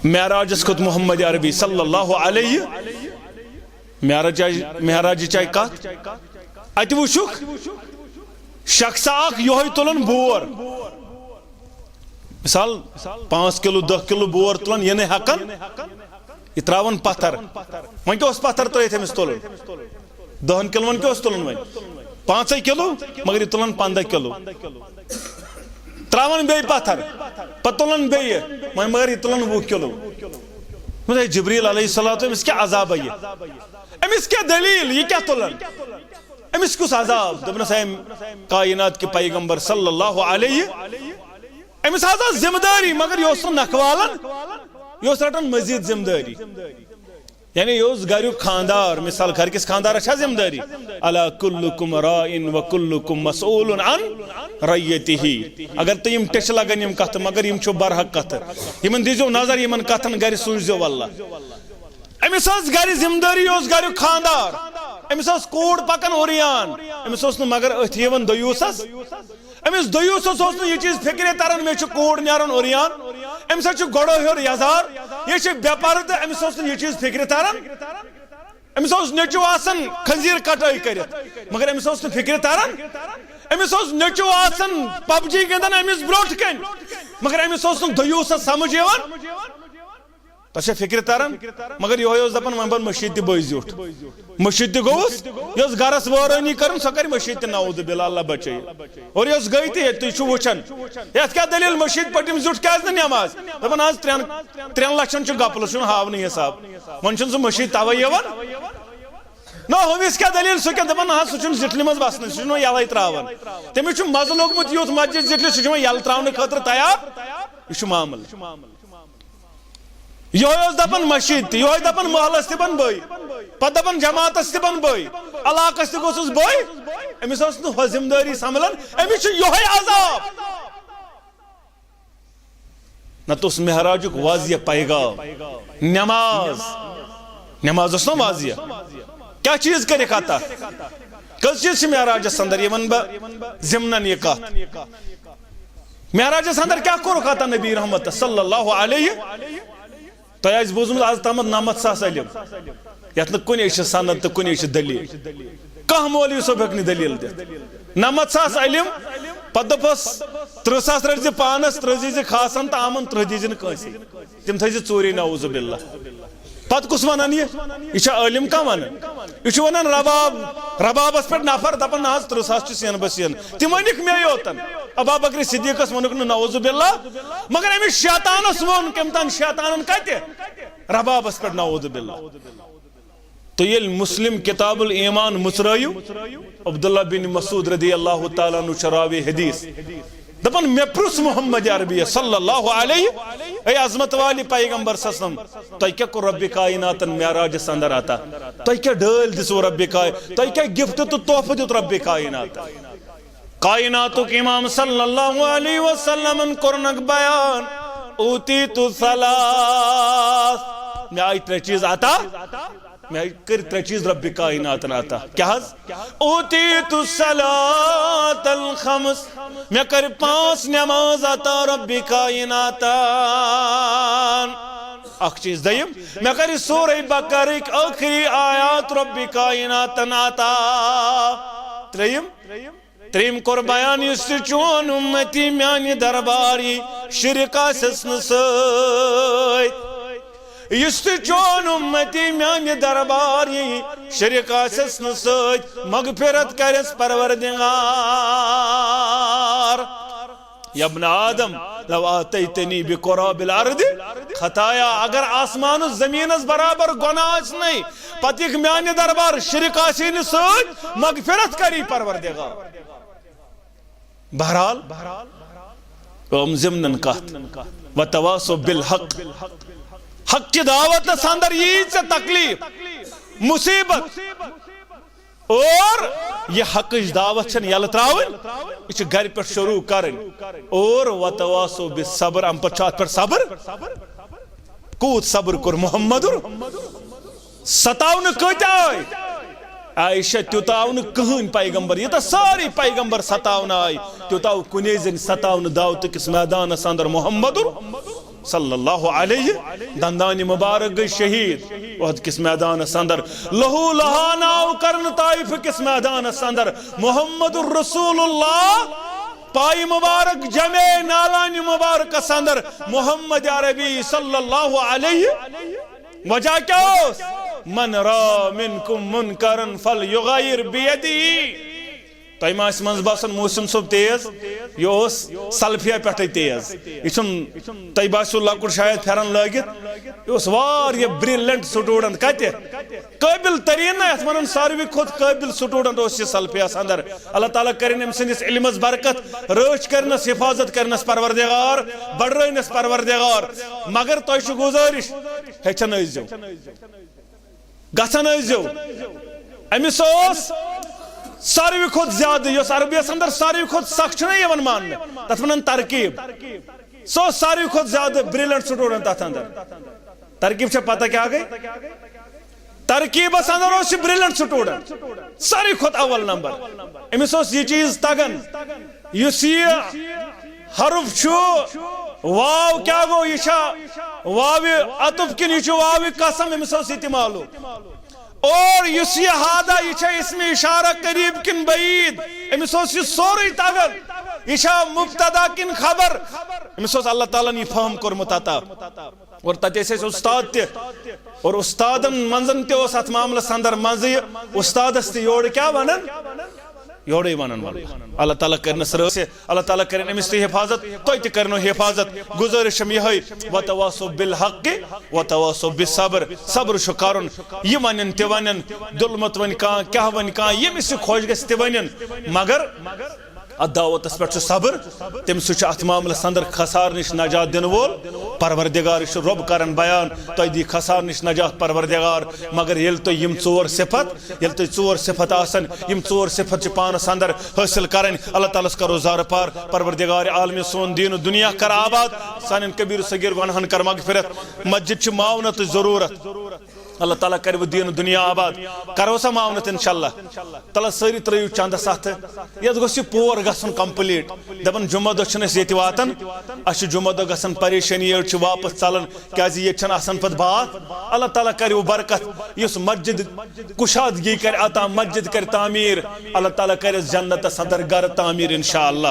معراجس کھوٚت محمد عربی صلی اللہ علیہ، معراج آیہِ، معراجٕچ آیہِ کتھ، اتہِ وٕچھُکھ شخص اکھ یِہوٚے تُلان بور، مثال، پانٛژھ کِلوٗ، دَہ کِلوٗ بور تُلان، یہِ نہٕ ہٮ۪کان، یہِ ترٛاوان پتھر۔ وۄنۍ کیٛاہ اوس پتھر ترٛٲیِتھ أمِس تُلُن؟ دَہن کِلوَن کیٛاہ اوس تُلُن وۄنۍ؟ پانٛژے کِلوٗ، مگر یہِ تُلان پنٛداہ کِلوٗ۔ ترٛاوان بیٚیہِ پتھر، پتہٕ تُلان بیٚیہِ، وۄنۍ مگر یہِ تُلان وُہ کِلوٗ۔ دوٚپمَس، "ہے جبریٖل علیہ الصلوۃ، أمِس کیٛاہ عذابہ یہِ؟ أمِس کیٛاہ دٔلیٖل؟ یہِ کیٛاہ تُلان؟ أمِس کُس عذاب؟" دوٚپنَس، "ہے کائنات کہِ پیغمبر صلی اللہ علیہ، أمِس حظ ٲس ذمہٕ دٲری، مگر یہِ اوس نہٕ نکھٕ والان، یہِ اوس رٹان مزید ذمہٕ دٲری۔" یعنی یہِ اوس گریُک خاندار، مثال، گرِ کِس خاندارس چھا ذمہٕ دٲری؟ "الا کلکم راع و کلکم مسئول عن رعیتہ"۔ اگر تُہۍ یِم ٹیٚچھِ لگن یِم کتھٕ، مگر یِم چھِ برحق کتھٕ۔ یِمن دیٖزیو نظر، یِمن کتھن گرِ سوٗزیو اللہ۔ أمِس ٲس گرِ ذمہٕ دٲری، یہِ اوس گریُک خاندار۔ أمِس ٲس کوٗر پکان اوریان۔ أمِس اوس نہٕ مگر أتھۍ یِوان دیوٗسس۔ أمِس دیوٗسس اوس نہٕ یہِ چیٖز فِکرِ تران، مےٚ چھُ کوٗر نیران اوریان۔ أمِس حظ چھُ گۄڈو ہیوٚر یزار، یہِ چھِ بے پردٕ، أمِس اوس نہٕ یہِ چیٖز فِکرِ تران۔ أمِس اوس نیٚچوٗ آسان خنزیر کٹٲے کٔرِتھ، مگر أمِس اوس نہٕ فِکرِ تران۔ أمِس اوس نیٚچوٗ آسان پب جی گِنٛدان أمِس برونٛٹھ کنہِ، مگر أمِس اوس نہٕ دیوٗسس سمجھ یِوان۔ تۄہہِ چھا فکرِ تران؟ مگر یِہوٚے اوس دپان، وۄنۍ بن مٔشیٖد تہِ بٔے زیُٹھ۔ مٔشیٖد تہِ گوٚوُس، یۄس گرس وٲرٲنی کٔرٕن، سۄ کرِ مٔشیٖد تہِ، نعوذ باللہ، اللہ بچٲیِن۔ اور یۄس گٔے تہِ ییٚتہِ، تُہۍ چھِو وٕچھان، یتھ کیٛاہ دٔلیٖل؟ مٔشیٖد پٔٹِم زیُٹھ کیٛازِ نہٕ نٮ۪ماز؟ دپان، آز ترٛٮ۪ن، ترٛٮ۪ن لچھن چھُ گپلہٕ، چھُنہٕ ہاونٕے حساب۔ وۄنۍ چھُنہٕ سُہ مٔشیٖد توے یِوان۔ نہ، ہُمِس کیٛاہ دٔلیٖل؟ سُہ کیٛاہ دپان، نہ حظ، سُہ چھُنہٕ زِٹھلہِ منٛز وسنٕے، سُہ چھُنہٕ وۄنۍ یَلَے ترٛاوان۔ تٔمِس چھُ مَزٕ لوٚگمُت یُتھ مسجد زِٹھلِس، سُہ چھُ وۄنۍ یَلہٕ ترٛاونہٕ خٲطرٕ تیار۔ یہِ چھُ معاملہٕ۔ یِہوٚے اوس دپان مٔشیٖد تہِ، یِہوٚے دپان محلس تہِ بن بٔے، پتہٕ دپان جماعتس تہِ بن بٔے، علاقس تہِ گوٚژھُس بٔے۔ أمِس ٲس نہٕ ہۄ ذمہٕ دٲری سنبھلان، أمِس چھُ یِہوٚے عذاب۔ نتہٕ اوس معراجُک واضح پیغام۔ نماز، نماز اوس نا واضح۔ کیا چیز کٔرِکھ عطا؟ کٔژ چیز چھِ معراجس اندر؟ یہِ ونہٕ بہٕ ضمنن یہِ کتھ۔ معراجس اندر کیا کوٚرُکھ عطا نبی رحمت صلی اللہ علیہ؟ تۄہہِ آسہِ بوٗزمُت آز تامَتھ نَمَتھ ساس علم، یَتھ نہٕ کُنے چھِ سند تہٕ کُنے چھِ دٔلیٖل۔ کانٛہہ مولوی صٲب ہیٚکہِ نہٕ دٔلیٖل دِتھ۔ نَمَتھ ساس علم، پَتہٕ دوٚپہَس، "تٕرٛہ ساس رٔٹۍ زِ پانَس، تٕرٛہ دیٖزِ خاصَن تہٕ عامَن، تٕرٛہ دیٖزِ نہٕ کٲنٛسے۔" تِم تھٲیزِ ژوٗرے، نعوذ باللہ۔ پَتہٕ کُس وَنان یہِ؟ یہِ چھا عٲلِم کانٛہہ وَنان؟ یہِ چھُ وَنان رباب، ربابَس پٮ۪ٹھ نفر دَپان، "نہ حظ، تٕرٛہ ساس چھُ سین بہ سین۔" تِم ؤنِکھ مے یوتن۔ ابا بکر صدیقس ووٚنُکھ نہٕ، نعوذ باللہ، مگر أمِس شیطانس ووٚن۔ کٔمۍ تام شیطانن؟ کتہِ؟ ربابس پٮ۪ٹھ، نعوذ باللہ۔ تہٕ ییٚلہِ مسلم کتاب الایمان مُژرٲیِو، عبداللہ بن مسعود رضی اللہ تعالیٰ عنہ چھُ راوی حدیث، دپان، مےٚ پرُژھ محمد عربی صلی اللہ علیہ، اے عظمت والہِ پیغمبر صلی اللہ علیہ وسلم، تۄہہِ کیٛاہ کوٚر رب کائناتن معراجس اندر عطا؟ تۄہہِ کیٛاہ ڈٲلۍ دِژوٕ رب کائے-، تۄہہِ کیٛاہ gift تہٕ تحفہٕ دیُت رب کائناتن؟ کائناتُک امام صلی اللہ علیہ وسلمن کوٚرنکھ بیان، اوتیت ثلاث، مےٚ آیہِ ترٛےٚ چیٖز عطا، مےٚ کٔرۍ ترٛےٚ چیٖز رب کائناتن عطا۔ کیٛاہ حظ؟ اوتیت الصلاۃ الخمس، مےٚ کٔرۍ پانٛژھ نماز عطا رب کائناتن۔ اکھ چیٖز۔ دوٚیِم، مےٚ کٔرۍ سورہ بقرٕکۍ ٲخری آیات رب کائناتن عطا۔ ترٛیٚیِم، ترٛیٚیِم کوٚر بیان، یُس تہِ چون اُمتی میانہِ دربار یی، شرک آسٮ۪س نہٕ سۭتۍ۔ یُس تہِ چون اُمتی میانہِ دربار یی، شرک آسٮ۪س نہٕ سۭتۍ، مغفرت کرٮ۪س پروردگار۔ یا ابن آدم، لو آتیتنی بقراب الارض خطایا، اگر آسمان و زمینس برابر گناہ آسنے، پتہٕ یِکھ میانہِ دربار، شرک آسی نہٕ سۭتۍ، مغفرت کری پروردگار۔ بہرحال، ٲم ضمنن کتھ، وتواصوا بالحق، حق کہِ دعوتس اندر یی ژےٚ تکلیف، مصیبت، اور یہِ حقٕچ دعوت چھنہٕ یلہٕ ترٛاوٕنۍ، یہِ چھِ گرِ پٮ۪ٹھ شروع کرٕنۍ۔ اور وتواصوا بالصبر، امہِ پتہٕ چھُ اتھ پٮ۪ٹھ صبر۔ کوٗت صبر کوٚر محمدُر؟ ستاونہٕ کۭتیٛاہ آے؟ عائشہ، تیوٗتاہ آو نہٕ کٕہٕنۍ پیغمبر، یوٗتاہ سٲری پیغمبر ستاونہٕ آے، تیوٗتاہ آو کُنے زٔنۍ ستاونہٕ دعوتہٕ کِس میدانس اندر محمدُر۔ صلی اللہ علیہ، دندانہِ مبارک گٔے شہید احد کِس میدانس اندر، لہو لہان آو کرنہٕ طائف کِس میدانس اندر۔ محمد رسول اللہ، پایہِ مبارک جمع نالانہِ مبارکس اندر محمد عربی صلی اللہ علیہ۔ وجہ کیا اوس؟ من را منکم منکرا فلیغیر بیدی۔ تۄہہِ ما آسہِ منٛز باسان محسن صٲب تیز؟ یہِ اوس سلفیہ پٮ۪ٹھے تیز۔ یہِ چھُنہٕ، تۄہہِ باسیو لۄکُٹ شاید پھٮ۪رن لٲگِتھ۔ یہِ اوس واریاہ brilliant student۔ کتہِ؟ قٲبل تریٖن نہ، یتھ ونان ساروی کھۄتہٕ قٲبل student اوس یہِ سلفیس اندر۔ اللہ تعالیٰ کرن أمۍ سٕنٛدِس علمس برکت، رٲچھ کرنس، حفاظت کرنس پروردگار، بڑرٲونس پروردگار۔ مگر تۄہہِ چھُ گُزٲرِش، ہیٚچھان ٲسۍزیو۔ گژھان ٲسۍزیو۔ أمِس اوس ساروی کھۄتہٕ زیادٕ، یۄس عربیَس اندر ساروی کھۄتہٕ سخ چھُنہ یِوان ماننہٕ، تَتھ وَنان ترکیب۔ سُہ اوس ساروی کھۄتہٕ زیادٕ brilliant student تَتھ اندر۔ ترکیب چھےٚ پتہ کیٛاہ گٔے؟ ترکیبَس اندر اوس یہِ brilliant student، ساروی کھۄتہٕ اول نمبر۔ أمِس اوس یہِ چیٖز تَگان۔ یُس یہِ حرف چھُ، واو کیٛاہ گوٚو؟ یہِ چھا واوِ عطف کِنہٕ یہِ چھُ واوِ قسم؟ أمِس اوس یہِ تہِ معلوم۔ اور یُس یہِ ہادہ، یہِ چھا اسمِ اشارہ قریب کِنہٕ بعید؟ أمِس اوس یہِ سورُے تگان۔ یہِ چھا مبتدا کِنہٕ خبر؟ أمِس اوس اللہ تعالیٰ ہن یہِ فہم کوٚرمُت عطا۔ اور تتہِ ٲسۍ اَسہِ استاد تہِ، اور استادن منٛزن تہِ اوس اتھ معاملس اندر منٛزٕ یہِ، استادس تہِ یورٕ کیٛاہ ونان، یورے ونان۔ واللہ، اللہ تعالیٰ کرنس رٲضی، اللہ تعالیٰ کرن أمِس تہِ حفاظت، تۄہہِ تہِ کرنو حفاظت۔ گُزٲرِش چھم یِہے، وتواصوا بالحق وتواصوا بالصبر۔ صبر چھُ کرُن۔ یہِ ونن تہِ ونن، دُلمت ونہِ کانٛہہ، کیٛاہ ونہِ کانٛہہ، ییٚمِس یہِ خۄش گژھِ تہِ ونن، مگر اتھ دعوتس پٮ۪ٹھ چھُ صبر، تٔمۍ سُہ چھُ اتھ معاملس اندر خسارٕ نِش نجات دِنہٕ وول۔ پروردگار چھُ رۄب کران بیان، تۄہہِ دی خسارٕ نِش نجات پروردگار۔ مگر ییٚلہِ تۄہہِ یِم ژور صفت، ییٚلہِ تۄہہِ ژور صفت آسن، یِم ژور صفت چھِ پانس اندر حٲصِل کرٕنۍ۔ اللہ تعالیٰ ہس کرو زارٕ پار، پروردگار عالمین سون دین و دنیا کر آباد، سانٮ۪ن کبیر صغیر گۄناہن کر مغفرت۔ مسجد چھِ معاونتٕچ ضروٗرت۔ اللہ تعالیٰ کرِ وۄنۍ دین و دنیا آباد۔ کرو سا معاونت انشاءاللہ۔ تلہ سٲری ترٲیِو چندس اتھٕ۔ یتھ گوٚژھ یہِ پور گژھُن complete۔ دپان جمعہ دۄہ چھِنہٕ أسۍ ییٚتہِ واتان۔ اسہِ چھُ جمعہ دۄہ گژھان پریشٲنی، أڑۍ چھِ واپس ژلان، کیازِ ییٚتہِ چھنہٕ آسان پتہٕ باتھ۔ اللہ تعالیٰ کرِ وۄنۍ برکت۔ یُس مسجد کشادگی کرِ عطا، مسجد کرِ تعمیٖر، اللہ تعالیٰ کرِ جنتس اندر گرٕ تعمیٖر انشاءاللہ۔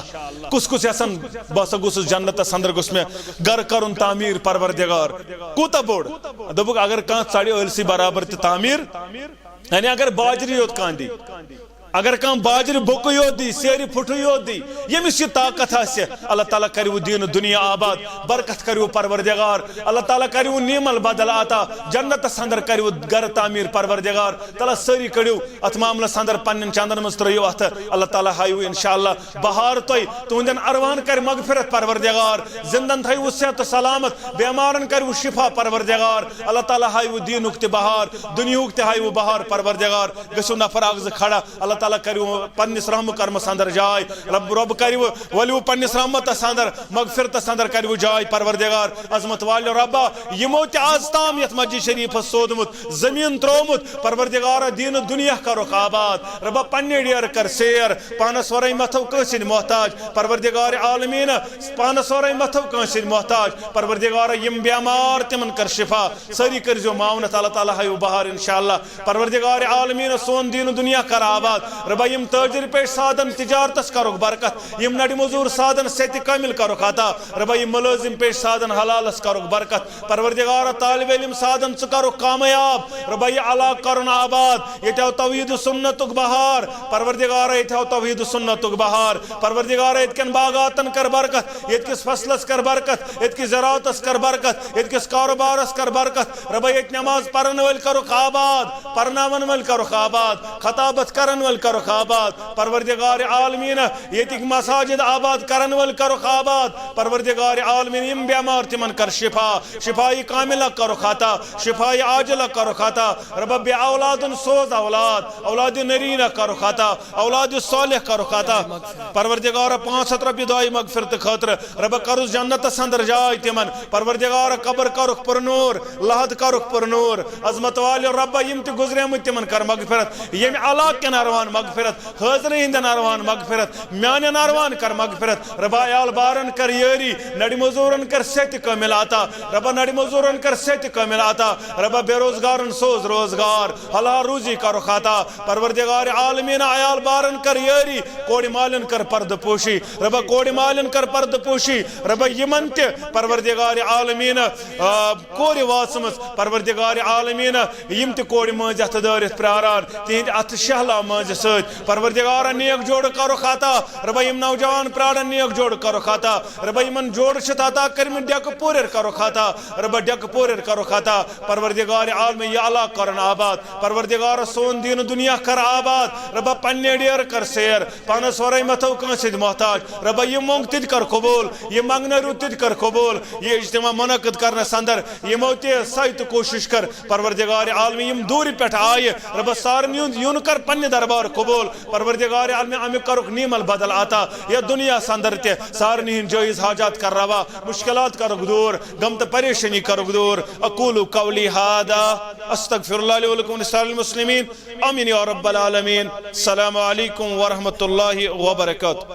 کُس کُس یژھان، بہٕ ہسا گوٚژھُس جنتس اندر، گوٚژھ مےٚ گرٕ کرُن تعمیٖر پروردگار۔ کوٗتاہ بوٚڑ؟ دوٚپُکھ اگر کانٛہہ ژڑِ ٲلسی برابر تہِ تعمیٖر، یعنی اگر باجری یوت کانٛہہ دی، اگر کانٛہہ باجرِ بۄکٕے یوت دی، سیرِ پھُٹٕے یوت دی، ییٚمِس یہِ طاقت آسہِ، اللہ تعالیٰ کرِ وۄنۍ دین و دنیا آباد، برکت کرِ وۄنۍ پروردگار، اللہ تعالیٰ کرِ وۄنۍ نعم البدل عطا، جنتس اندر کرِ وۄنۍ گرٕ تعمیٖر پروردگار۔ تلہ سٲری کٔڑِو اتھ معاملس اندر پننٮ۪ن چندن منٛز ترٲیِو اتھٕ، اللہ تعالیٰ ہایہِ وۄنۍ انشاءاللہ بہار تۄہہِ، تُہنٛدٮ۪ن ارواحن کرِ مغفرت پروردگار، زندن تھایہِ وۄنۍ صحت و سلامت، بیمارن کرِ وۄنۍ شفا پروردگار، اللہ تعالیٰ ہایہِ وۄنۍ دینُک تہِ بہار، دنیاہُک تہِ ہایہِ وۄنۍ بہار پروردگار۔ گژھِو نفر اکھ زٕ کھڑا، اللہ تعالیٰ کٔرِو پننِس رحم و کرمس اندر جاے۔ رب، رب کٔرِو، ؤلِو پننِس رحمتس اندر، مغفرتس اندر کٔرِو جاے۔ پروردگار عظمت والو ربا، یِمو تہِ آز تام یتھ مسجد شریفس سوٗدمُت، زمین ترٛوومُت، پروردگارا دین و دنیا کرُکھ آباد۔ ربا پننہِ ڈیرٕ کر سیر، پانس ورٲے مہ تھاو کٲنٛسہِ ہٕنٛدۍ محتاج۔ پروردگار عالمین، پانس ورٲے مہ تھاو کٲنٛسہِ ہٕنٛدۍ محتاج۔ پروردگارا یِم بیمار تِمن کر شفا، سٲری کٔرزیو معاونت، اللہ تعالیٰ ہایو بہار انشاءاللہ۔ پروردگار عالمین سون دین و دنیا کر آباد۔ ربا یِم تاجر پیش سادن تجارتس کرُکھ برکت، یِم نڑِ مزور سادن صحت کامل کرُکھ عطا۔ ربا یِم ملٲزم پیش سادن حلالس کرُکھ برکت۔ پروردگار طالب علم سادن ژٕ کرُکھ کامیاب۔ ربا یہِ علاقہٕ کرُن آباد، ییٚتہِ آو توحید و سنتُک بہار۔ پروردگار ییٚتہِ آو توحید و سنتُک بہار۔ پروردگار ییٚتہِ کٮ۪ن باغاتن کر برکت، ییٚتہِ کِس فصلس کر برکت، ییٚتہِ کِس زراعتس کر برکت، ییٚتہِ کِس کاروبارس کر برکت۔ ربا ییٚتہِ نماز پرن وٲلۍ کرُکھ آباد، پرناون وٲلۍ کرُکھ آباد، خطابت کرن وٲلۍ کرُکھ آباد۔ پروردگار عالمین ییٚتِکۍ مساجد آباد کرن وٲلۍ کرُکھ آباد۔ پروردگار عالمین یِم بیمار تِمن کر شفا، شفای کاملہ کرُکھ عطا، شفای عاجلہ کرُکھ عطا۔ ربا بے اولادن سوز اولاد، اولاد نرینہ کرُکھ عطا، اولاد صالح کرُکھ عطا۔ پروردگار پانٛژھ ہتھ رۄپیہِ دعایہِ مغفرت خٲطرٕ۔ ربا کرُس جنتس اندر جاے تِمن۔ پروردگار قبر کرُکھ پُرنور، لحد کرُکھ پُرنور۔ عظمت والے ربا یِم تہِ گزریمٕتۍ تِمن کر مغفرت۔ ییٚمہِ علاقہٕ کٮ۪ن ارواحن مغفرت، حٲضرٕ ہٕنٛدٮ۪ن ارواحن مغفرت، میانٮ۪ن ارواحن کر مغفرت۔ ربا عیال بارن کر یٲری، نڑِ مزورن کر صحت کامل عطا۔ ربا نڑِ مزورن کر صحت کامل عطا۔ ربا بے روزگارن سوز روزگار، حلال روزی کرُکھ عطا۔ پروردگار عالمین عیال بارن کر یٲری، کورِ مالٮ۪ن کر پردٕ پوشی۔ ربا کورِ مالٮ۪ن کر پردٕ پوشی۔ ربا یِمن تہِ پروردگار عالمین، آ، کورِ واژمٕژ، پروردگار عالمین یِم تہِ کورِ مٲنٛزِ اَتھٕ دٲرِتھ پرٛاران، تِہِنٛدِ اَتھٕ شہلا مٲنٛزِ سۭتۍ۔ پروردگارا نیک جوڑٕ کرُکھ عطا۔ ربا یِم نوجوان پرٛاران، نیک جوڑٕ کرُکھ عطا۔ ربا یِمن جوڑٕ چھِتھ عطا کٔرمٕتۍ، ڈیکہٕ پورٮ۪ر کرُکھ عطا۔ ربا ڈیکہٕ پورٮ۪ر کرُکھ عطا۔ پروردگار عالم یہِ علاقہٕ کرُن آباد۔ پروردگارا سون دین و دنیا کر آباد۔ ربا پننہِ ڈیرٕ کر سیر۔ پانس ورٲے مہ تھاو کٲنٛسہِ سۭتۍ محتاج۔ ربا یہِ مۄنگ تہِ تہِ کر قبول، یہِ منگنہٕ رُت تہِ تہِ کر قبول۔ یہِ اجتماع منعقد کرنس اندر یِمو تہِ سعی تہٕ کوٗشش کٔر۔ پروردگار عالم یِم دوٗرِ پٮ۪ٹھ آیہِ، ربا سارنٕے ہُنٛد یُن کر پننہِ دربار قبول۔ پروردگار عالم امیُک کرُکھ نعم البدل عطا، یتھ دنیاہس اندر تہِ سارنٕے ہٕنٛدۍ جٲیز حاجات کر روا، مشکلات کرُکھ دوٗر، غم تہٕ پریشٲنی کرُکھ دوٗر۔ اقول قولی هذا، استغفر الله لي ولكم ولسائر المسلمين۔ آمین یا رب العالمین۔ السلام علیکم ورحمۃ اللہ وبرکاتہ۔